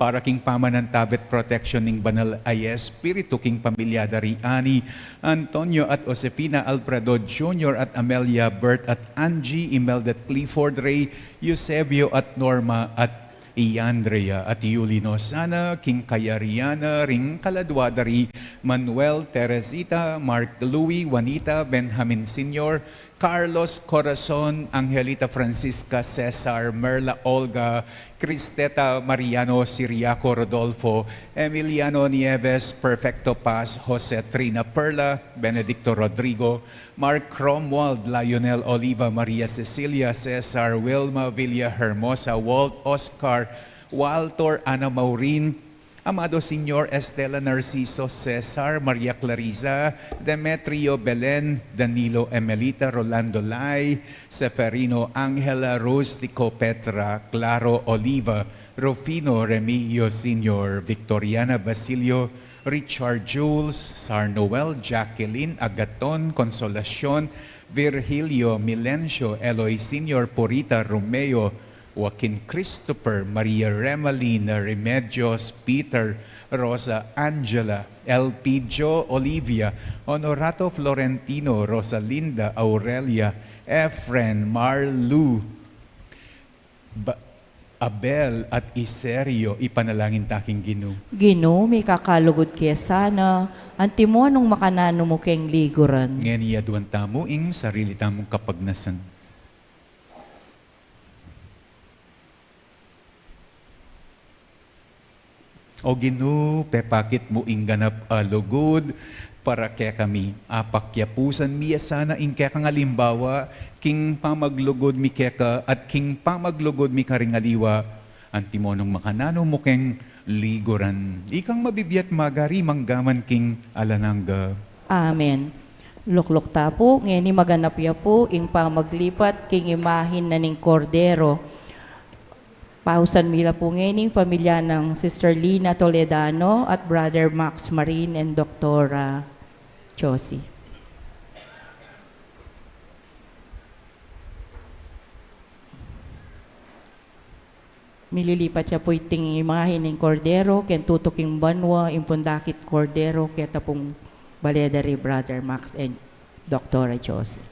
Para king pamanantabe at protection ning banal a Espiritu king pamilya da ri Ani, Antonio at Josefina, Alfredo Junior at Amelia, Bert at Angie, Imelda at Clifford, Ray, Eusebio at Norma at i Andrea at Yuli no sana king kayarian na ring kaladua da ri Manuel, Teresita, Mark, Louie, Juanita, Benjamin Senior, Carlos, Corazon, Angelita, Francisca, Cesar, Merla, Olga, Cristeta, Mariano, Siriaco, Rodolfo, Emiliano Nieves, Perfecto Paz, Jose, Trina, Perla, Benedicto, Rodrigo, Mark, Romuald, Lionel, Oliva, Maria Cecilia, Cesar, Wilma, Villa Hermosa, Walt, Oscar, Walter, Ana Maureen, Amado Senior, Estela, Narciso, Cesar, Maria Clarisa, Demetrio, Belen, Danilo, Emelita, Rolando, Lai, Seferino, Angela, Rustico, Petra, Claro, Oliva, Rufino, Remigio Senior, Victoriana, Basilio, Richard, Jules, Sarnoel, Jacqueline, Agaton, Consolacion, Virgilio, Milencio, Eloy Senior, Purita, Romeo, Joaquin, Christopher, Maria, Remalina, Remedios, Peter, Rosa, Angela, L P, Joe, Olivia, Honorato, Florentino, Rosalinda, Aurelia, Efren, Marlu, Ba-, Abel at Iserio, ipanalangin ta king Ginu. Ginu, mikakalugud ke sana, antimo nung makananu mu keng liguran. Ngeni aduan tamu ing sarili tamung kapagnasan. O Ginu, pepakit mu ing ganap a lugud para kekami. Apakyapusan mi ya sana ing kekang alimbawa, king pamaglugud mi keka at king pamaglugud mi karing aliwa, antimo nung makananu mu keng liguran. Ikang mabibie at magari manggaman king alang angga. Amen. Lukluk ta pu, ngeni maganap ya pu ing pamaglipat king imahin na ning Kordero. Pausan mi la pu ngeni ing pamilya nang Sister Lina Toledano at Brother Max Marin and Doktora Josie. Mililipat ya pu iting imahin ning Kordero keng tutuking banua, ing pundakit Kordero, keta pung bale da ri Brother Max and Doktora Josie.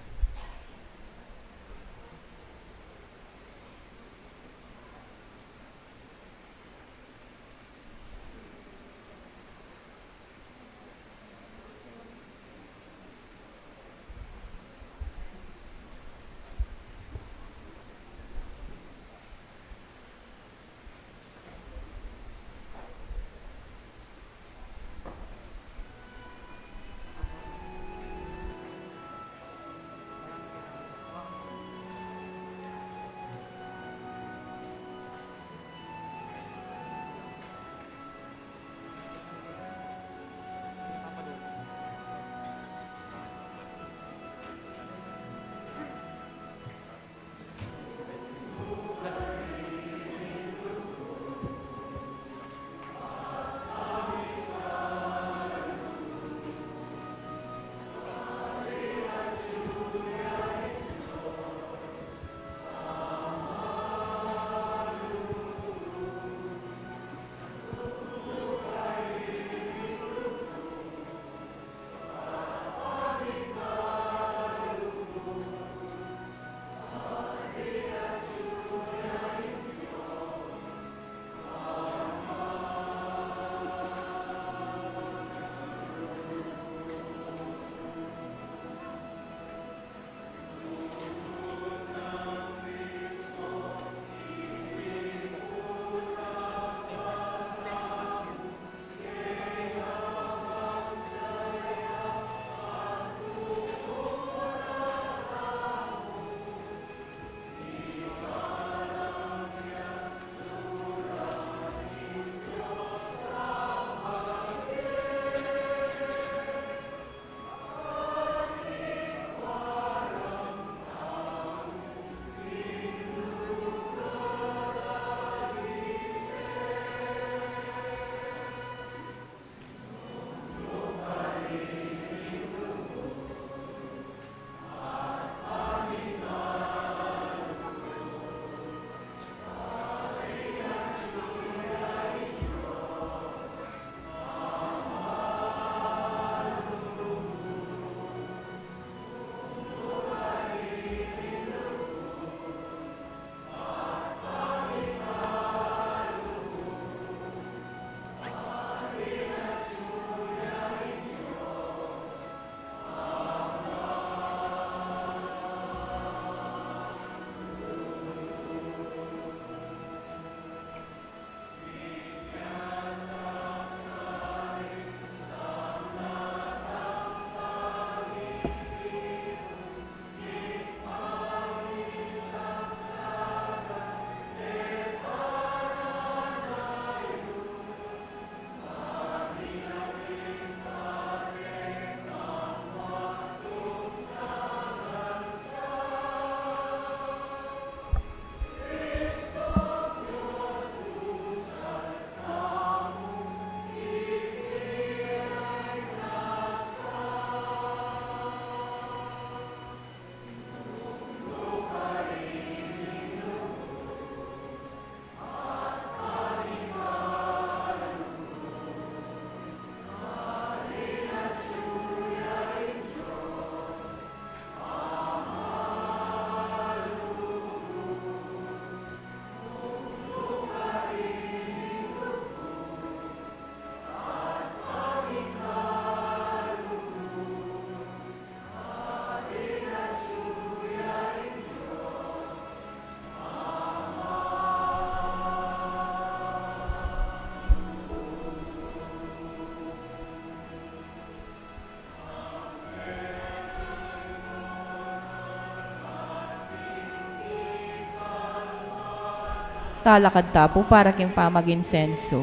Lalakad ta pu para king pamaginsenso.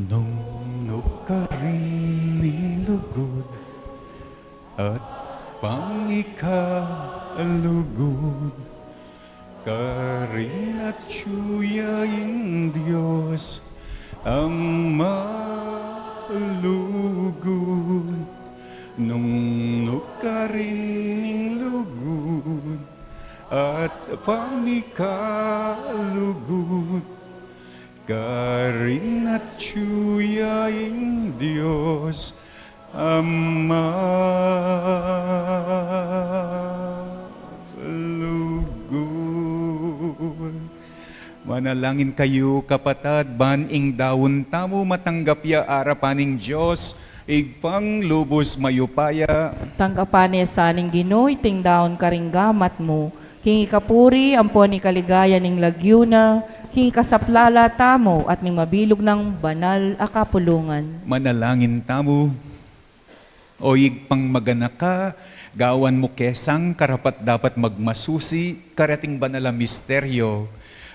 Nung nukarin ing lugud at pangikalugud, karin atyu ya ing Dios a malugud. Nung nukarin ing lugud at pangikalugud, karin atyu ya ing Dios a malugud. Manalangin kayu, kapatad, ban ing daun tamu matanggap ya arapan ning Dios, Ibpang lubus mayupaya. Tanggapan na sa ning Ginu iting daun karing gamat mu, king ikapuri ampon ikaligaya ning lagyu na, king ikasaplala tamu at ning mabilug nang banal a kapulungan. Manalangin tamu. O Ibpang maganaka, gawan mu ke sang karapat-dapat magmasusi kareting banal a misteryo.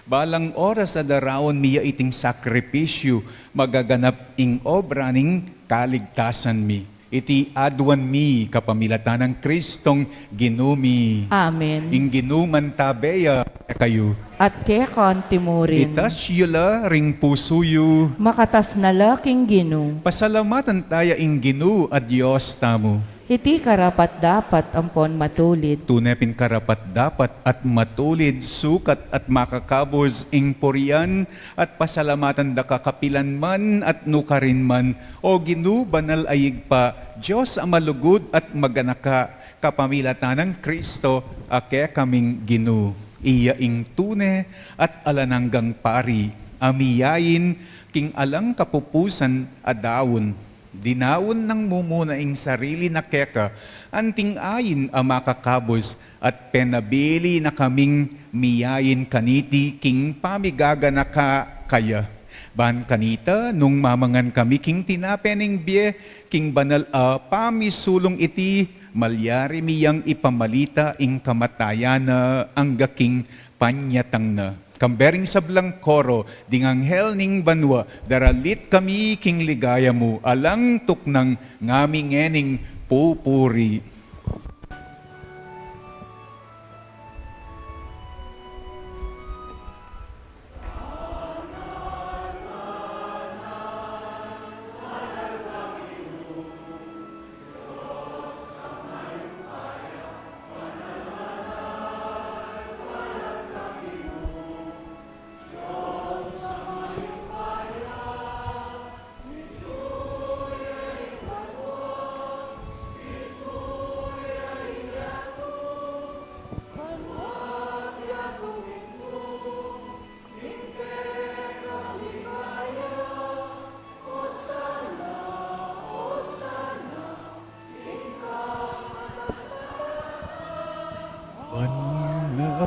Balang oras a daraun mi ya iting sakripisyu, magaganap ing obra ning kaligtasan mi. Iti aduan mi kapamilatan nang Kristong Ginu mi. Amen. Ing Ginu mantabe ya kekayu. At keka anti mu rin. Itas yu la ring pusu yu. Makatas na la king Ginu. Pasalamatan taya ing Ginu a Dios tamu. Iti karapat-dapat ampon matulid. Tune pin karapat-dapat at matulid, sukat at makakabus ing purian at pasalamatan da ka kapilan man at nukarin man, O Ginu, banal a Ibpa, Dios a malugud at maganaka, kapamilatan nang Kristo a kekaming Ginu. Iya ing tune at alang anggang pari, a miyain king alang kapupusan a daun. Dinaun nang mumuna ing sarili na keka, anting ain a makakabus, at penabili na kaming miyain kaniti king pamigaganaka kaya. Ban kanita, nung mamangan kami king tinape ning bie, king banal a pamisulung iti, malyari mi yang ipamalita ing kamatayan na angga king panyatang na. Kambe ring sablang koro, ding anghel ning banua, daralit kami king ligaya mu, alang tuknang ngami ngening pupuri.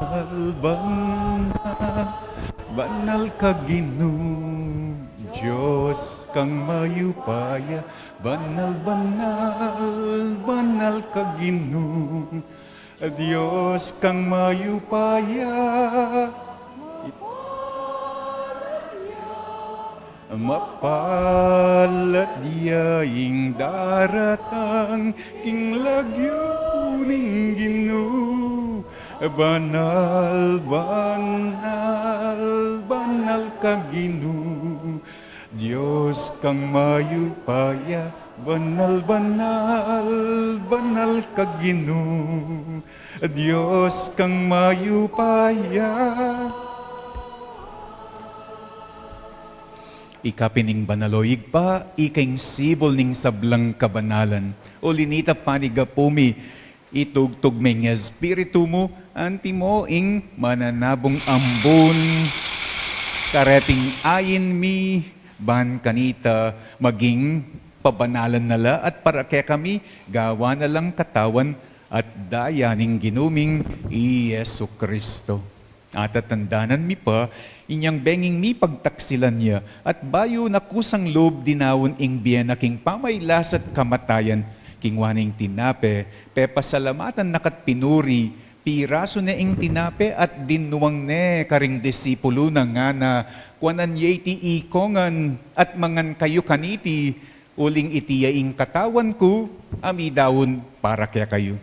Banal, banal, banal ka Ginu, Dios kang mayupaya. Banal, banal, banal ka Ginu, Dios kang mayupaya. Mapalad ya ing daratang king lagyu ning Ginu. Banal, banal, banal ka Ginu, Dios kang mayupaya. Banal, banal, banal ka Ginu, Dios kang mayupaya. Ika pin ing banal, o Ibpa, ika ing sibul ning sablang kabanalan. Uli nita, panigapu mi, itugtug me ing Espiritu mu, antimo ing mananabung ambun. Kareting ain mi, ban kanita maging pabanalan na la at para kekami, gawan na lang katawan at daya ning Ginu ming i Jesu Kristo. At tatandanan mi pa, inyang benging mipagtaksilan ya, at bayu na kusang lub dinaun ing bie na king pamailas at kamatayan, kingwa ne ing tinape, pepasalamatan na ka't pinuri, pirasu ne ing tinape at dinwang ne karing disipulu na ngana, kuanan ye iti ikongan at mangan kayu kaniti, uling iti ya ing katawan ku, a midaun para kekayu.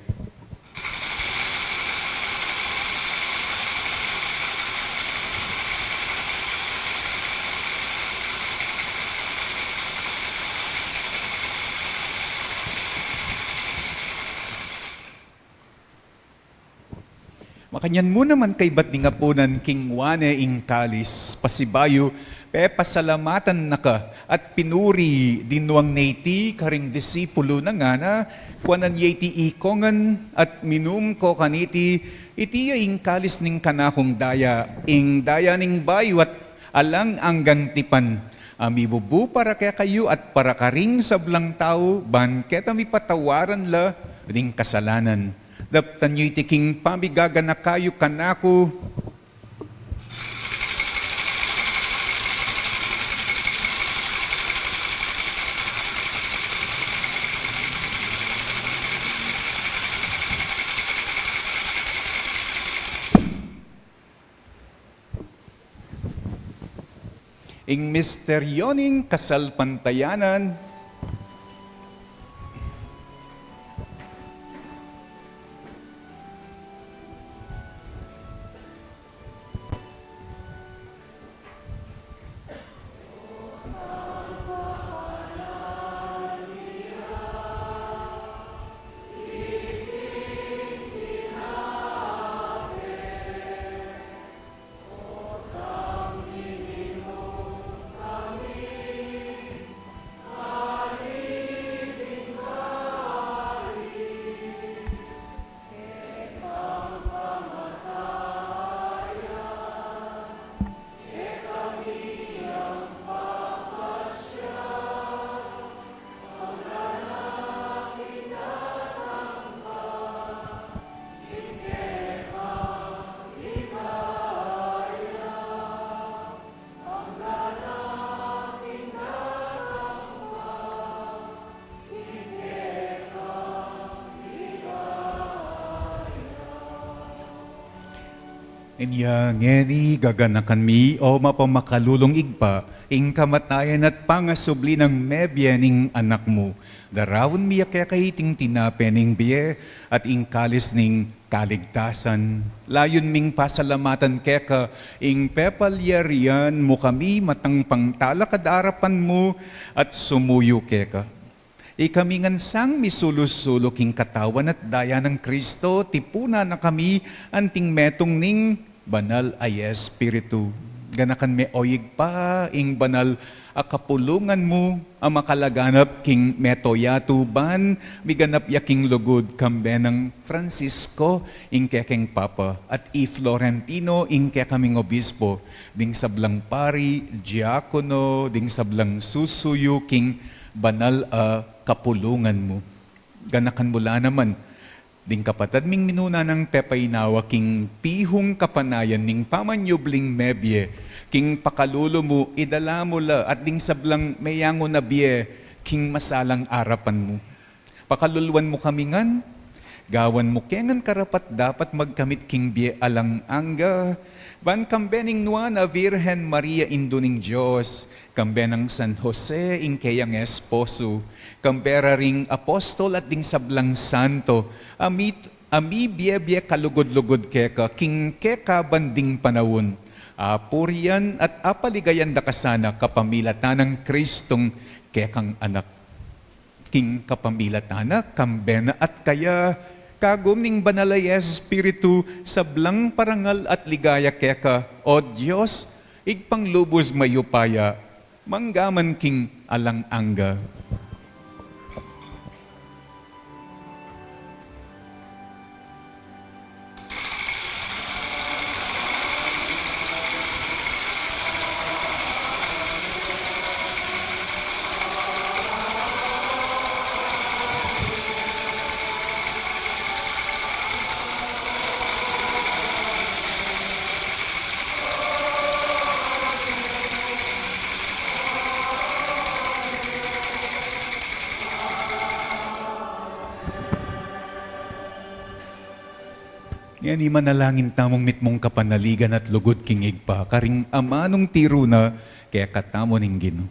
Makanyan mu naman kaybat ning apunan, kingwa ne ing kalis, pasibayu, pepasalamatan na ka, at pinuri, dinwang ne iti karing disipulu na ngana, kuanan ye iti ikongan, at minum ko kaniti, iti ya ing kalis ning kanakung daya, ing daya ning bayu at alang anggang tipan, a mibubu para kekayu at para karing sablang tau, ban keta mipatawaran la ring kasalanan. Daptan yu iti king pamigaganaka yu kanaku. Ing misteryo ning kasalpantayanan. Inya ngeni gaganakan mi, o mapamakalulung Ibpa, ing kamatayan at pangasubli nang mebie ning Anak mu. Daraun mi ya keka iting tinape ning bie at ing kalis ning kaligtasan. Layun ming pasalamatan keka ing pepalyarian mu kami matang pangtalakad arapan mu at sumuyu keka. Ikami ngan sang misulu-sulu king katawan at daya nang Kristo, tipunan na kami anting metung ning Banal a Espiritu. Ganakan me, o Ibpa, ing banal a kapulungan mu a makalaganap king mabilug a yatu ban miganap ya king lugud, kambe nang Francisco ing kekeng Papa at i Florentino ing kekaming Obispo, ding sablang pari, diakono, ding sablang susuyu king banal a kapulungan mu. Ganakan mu la naman ding kapatad ming minuna nang pepainawa king pihung kapanayan ning pamanyubling mebie, king pakalulu mu, idala mu la at ding sablang meyangu na bie king masalang arapan mu. Pakaluluan mu kami ngan, gawan mu ke ngan karapat-dapat magkamit king bie alang angga, ban kambe ning Nuan a Virgen Maria, Indu ning Dios, kambe nang San Jose ing keyang esposo, kambe ra ring apostol at ding sablang santo, a mi, a mibie-bie kalugud-lugud keka king kekaban ding panaun, apurian at apaligayan da ka sana kapamilatan nang Kristong kekang Anak. King kapamilatan na, kambe na at kaya, kagum ning Banal a Espiritu, sablang parangal at ligaya keka, o Dios, Ibpang lubus mayupaya, mangga man king alang angga. Ngeni manalangin tamung mitmung kapanaligan at lugud king Ibpa, karing amanung tiru na kekatamu ning Ginu.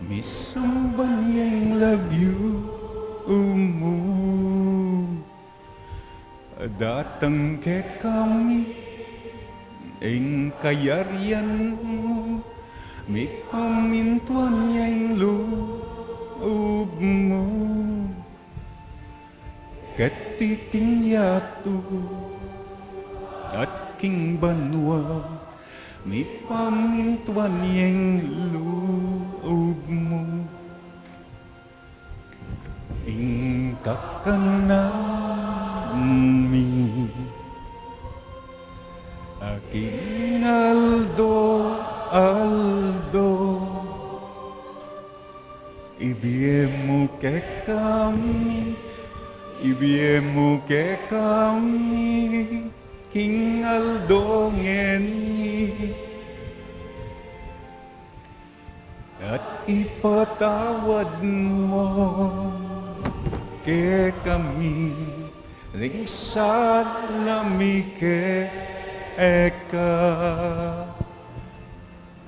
Misamban ya ing lagyu mu, datang kekami ing kayarian mu, mipamintuan ya ing lub mu keti king yatu at king banua. Mipamintuan ya ing lub mu. Ing kakanan mi a king aldo-aldo ibie mu kekami, ibie mu kekami king aldo ngeni. At ipatawad mu kekami ding sala mi keka,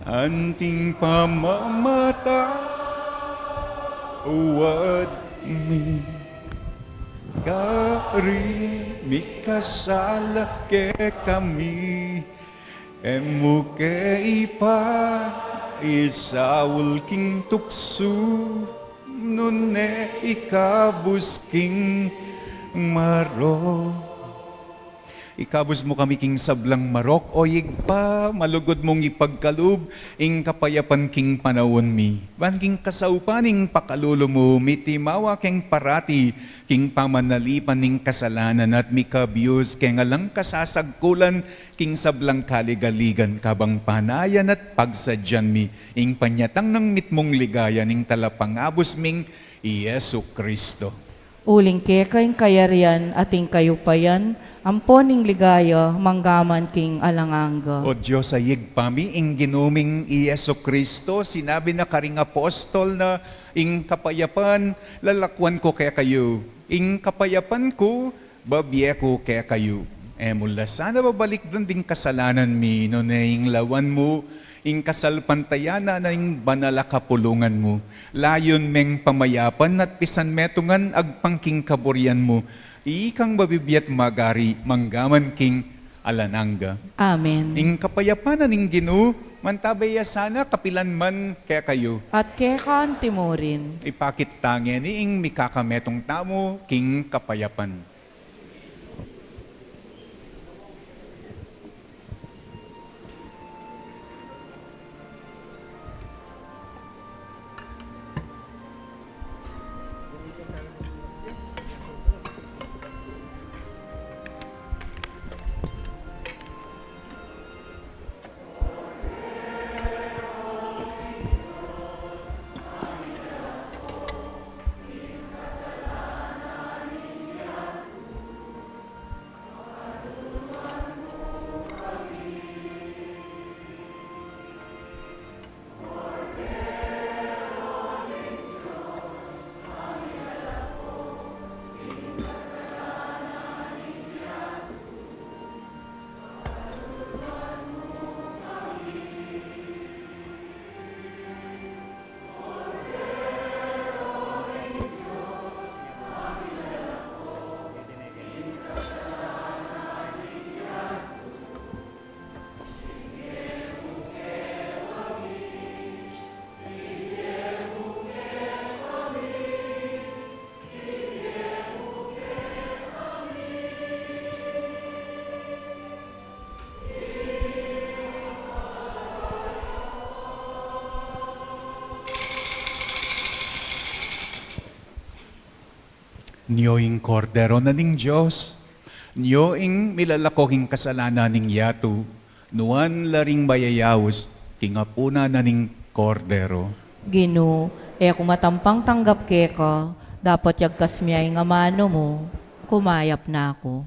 anting pamamatawad mi karing mikasala kekami. E mu ke ipaisaul king tuksu, nune ikabus king marok. Ikabus mu kami king sablang marok, o Ibpa, malugud mung ipagkalub ing kapayapan king panaun mi. Ban king kasaupan ning pakalulu mu, mitimawa keng parati king pamanalipan ning kasalanan at mikabius keng alang kasasagkulan king sablang kaligaligan, kabang panayan at pagsadyan mi ing panyatang nang mitmung ligaya ning Talapangabus ming i Jesu Kristo. Uling keka ing kayarian at ing kayupayan, ampon ing ligaya, manggaman king alang angga. O Dios a Ibpa mi, ing Ginu ming i Jesu Kristo, sinabi na karing apostol na, ing kapayapan lalakwan ku kekayu, ing kapayapan ku babie ku kekayu. E mu la sana babalikdan ding kasalanan mi, nune inglawan mu ing kasalpantayanan ning banal a kapulungan mu. Layun meng pamayapan at pisan metungan agpang king kaburian mu. Ikang mabibie at magari, manggaman king alang angga. Amen. Ing kapayapan na ning Ginu mantabe ya sana kapilan man kekayu. At keka antimurin. Ipakit ta ngeni ing mikakametung tamu king kapayapan. Nyo ing Kordero na ning Dios, nyo ing milalako king kasalanan ning yatu, nuan la ring mayayaus king apunan na ning Kordero. Ginu, e ku matampang tanggap keka, Dapot yagkas mi ya ing amanu mu, kumayap na ku.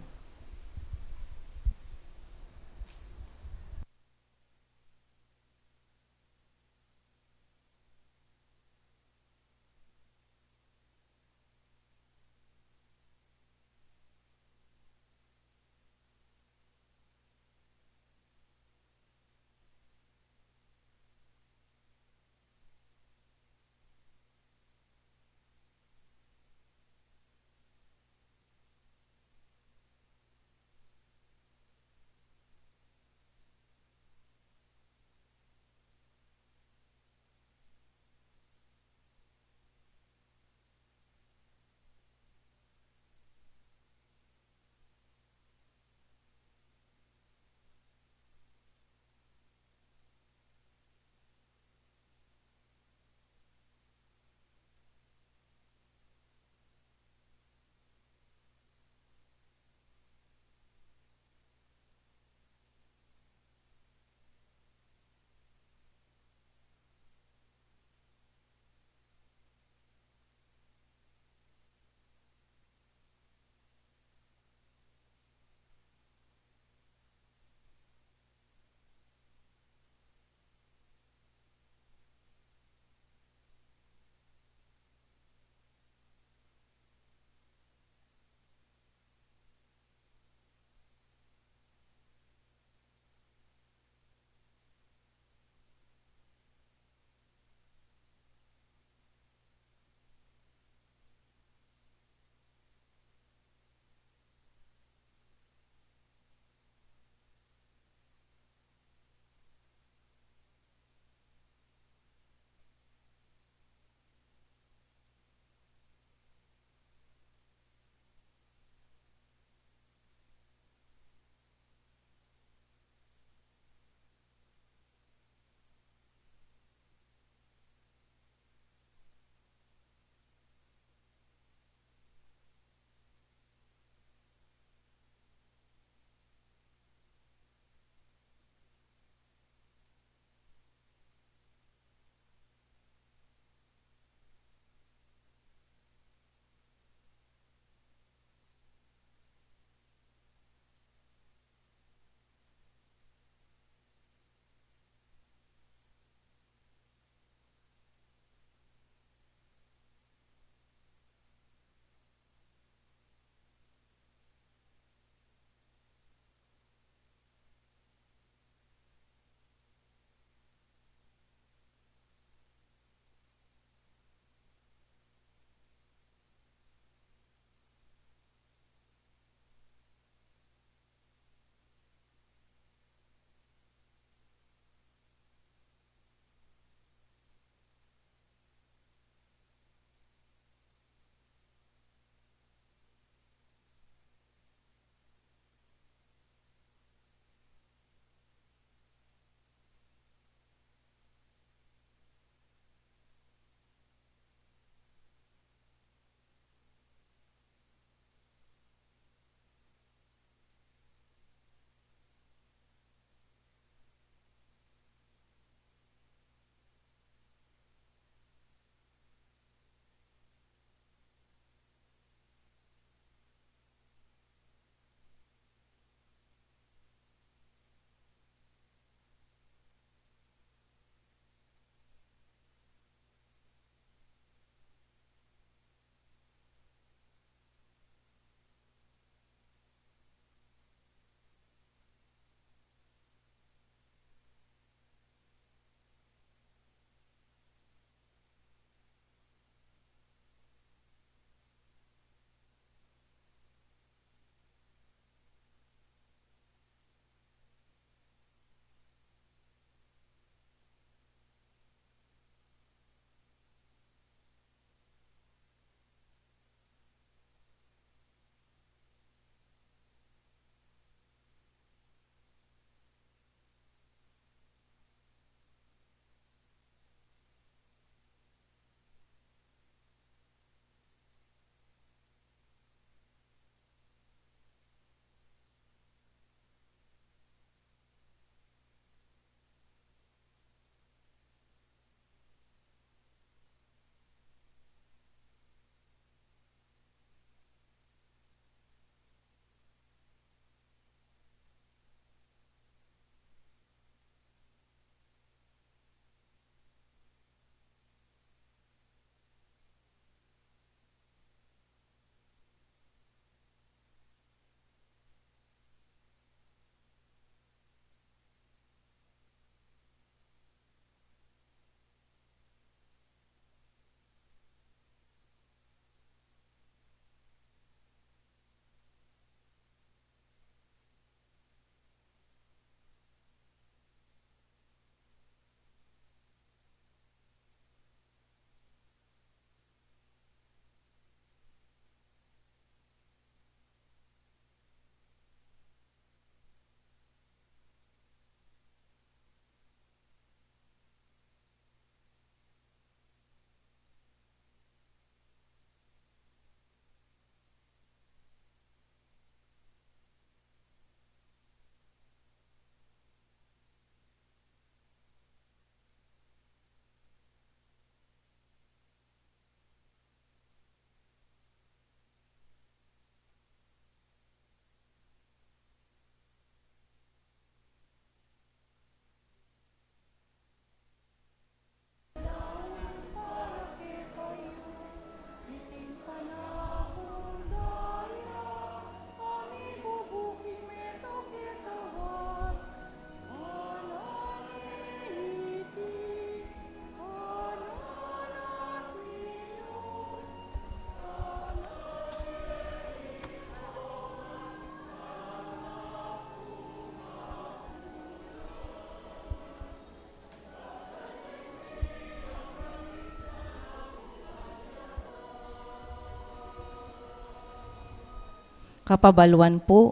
Kapabaluan pu,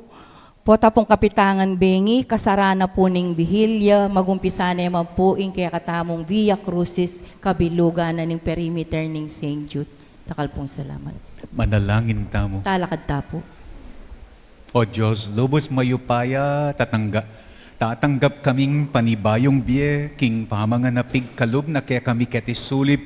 pota pung kapitangan bengi, kasarana pu ning bihilya, magumpisa ne man pu ing kekatamung Via Crucis, kabilugan na ning perimeter ning Saint Jude. Dakal pung salamat. Manalangin tamu. Talakad ta pu. O Dios, lubus mayupaya, tatangga-, tatanggap kaming panibayung bie king pamanganapig kalub na kekami keti sulip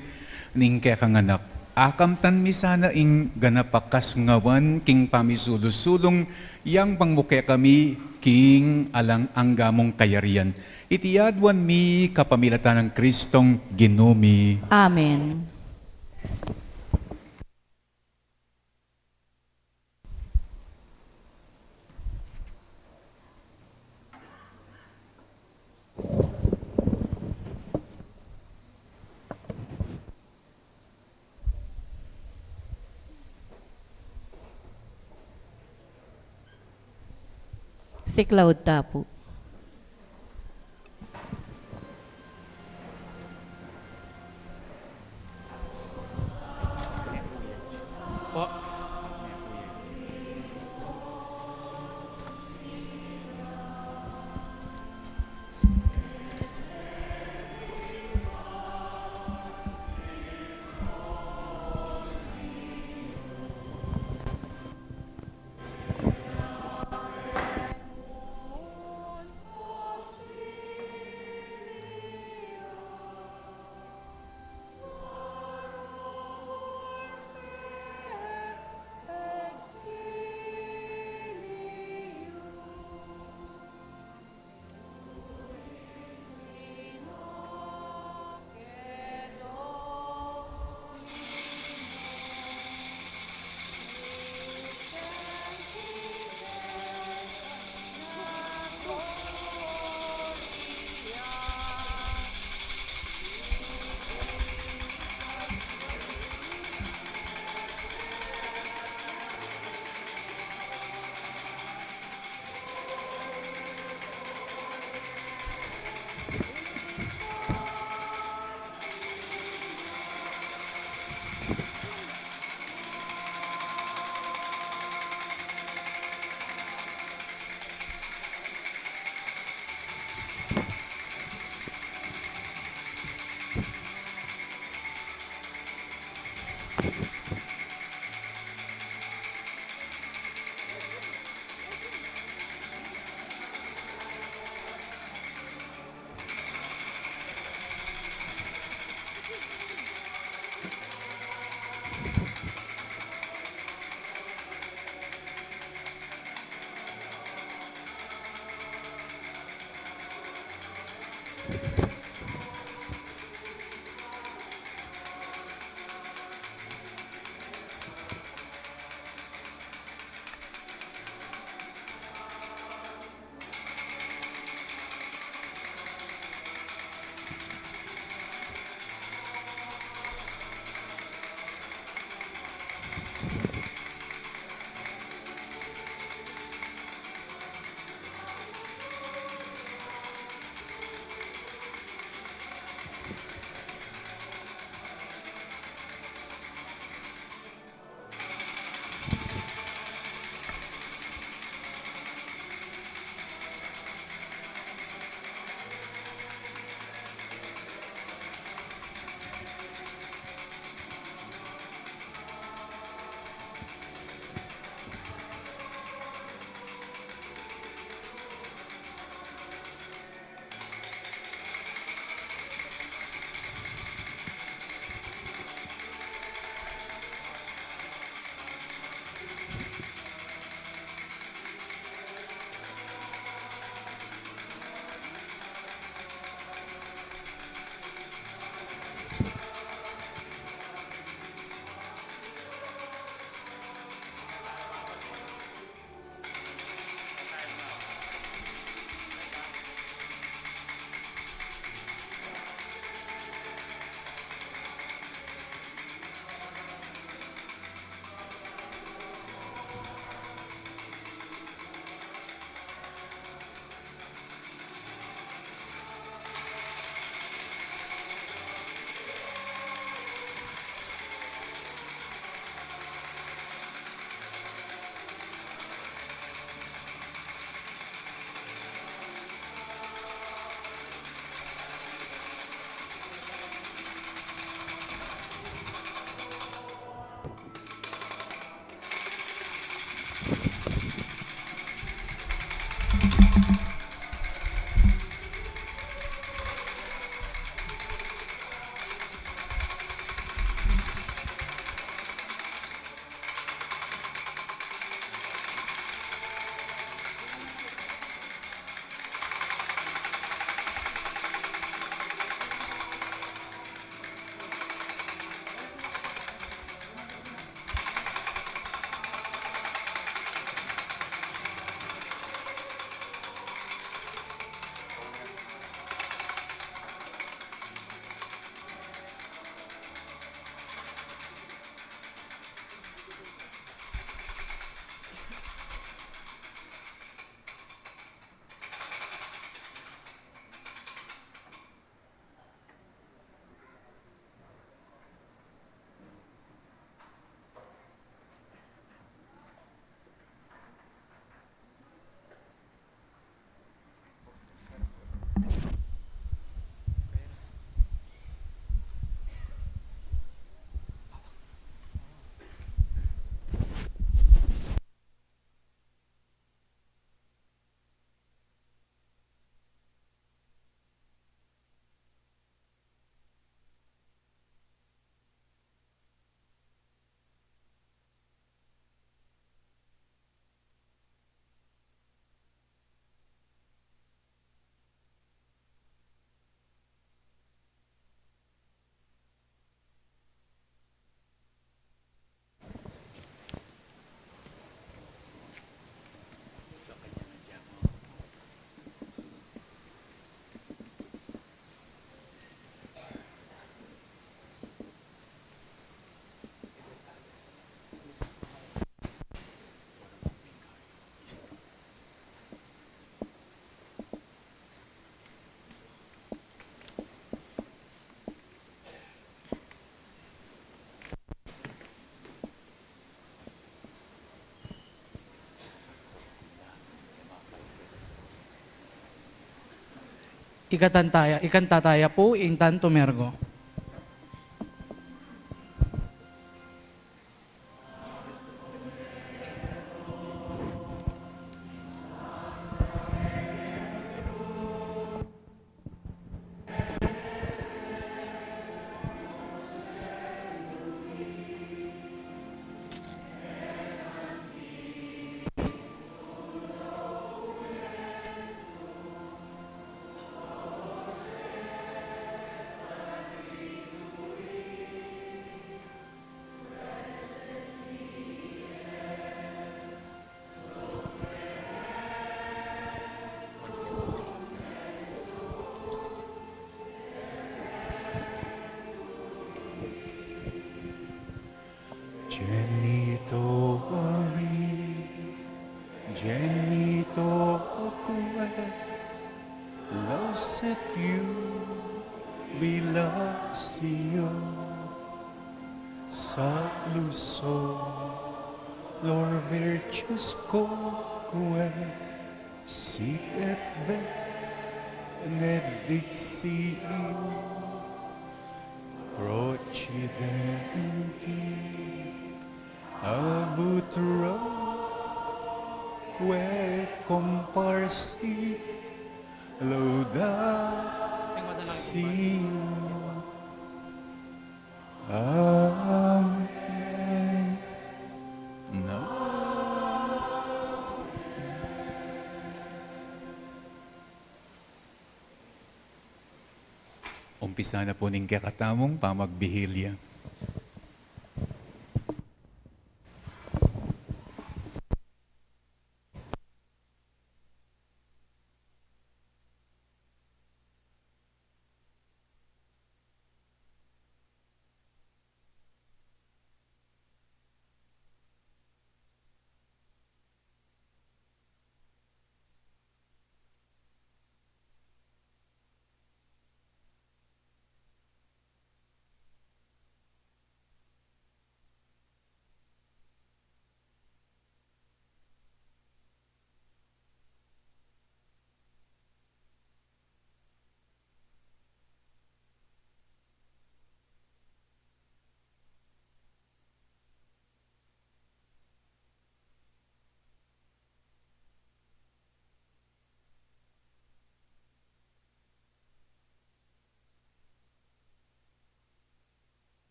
ning kekang Anak. Akamtan mi sana ing ganap a kasngawan king pamisulu-sulung yang bang mu kekami king alang angga mung kayarian. Iti aduan mi kapamilatan nang Kristong Ginu mi. Amen. Siklaud ta pu. Ikanta taya, ikanta taya pu ing Tantum Ergo. Genitoris, genitoque, lauset iubilatio, saluso, Lor Virtus quoque, sit et benedictio, procedenti ab utroque comparsi laudatio. Amen. Na. Umpisa na pu ning kekatamung pamagbihilia.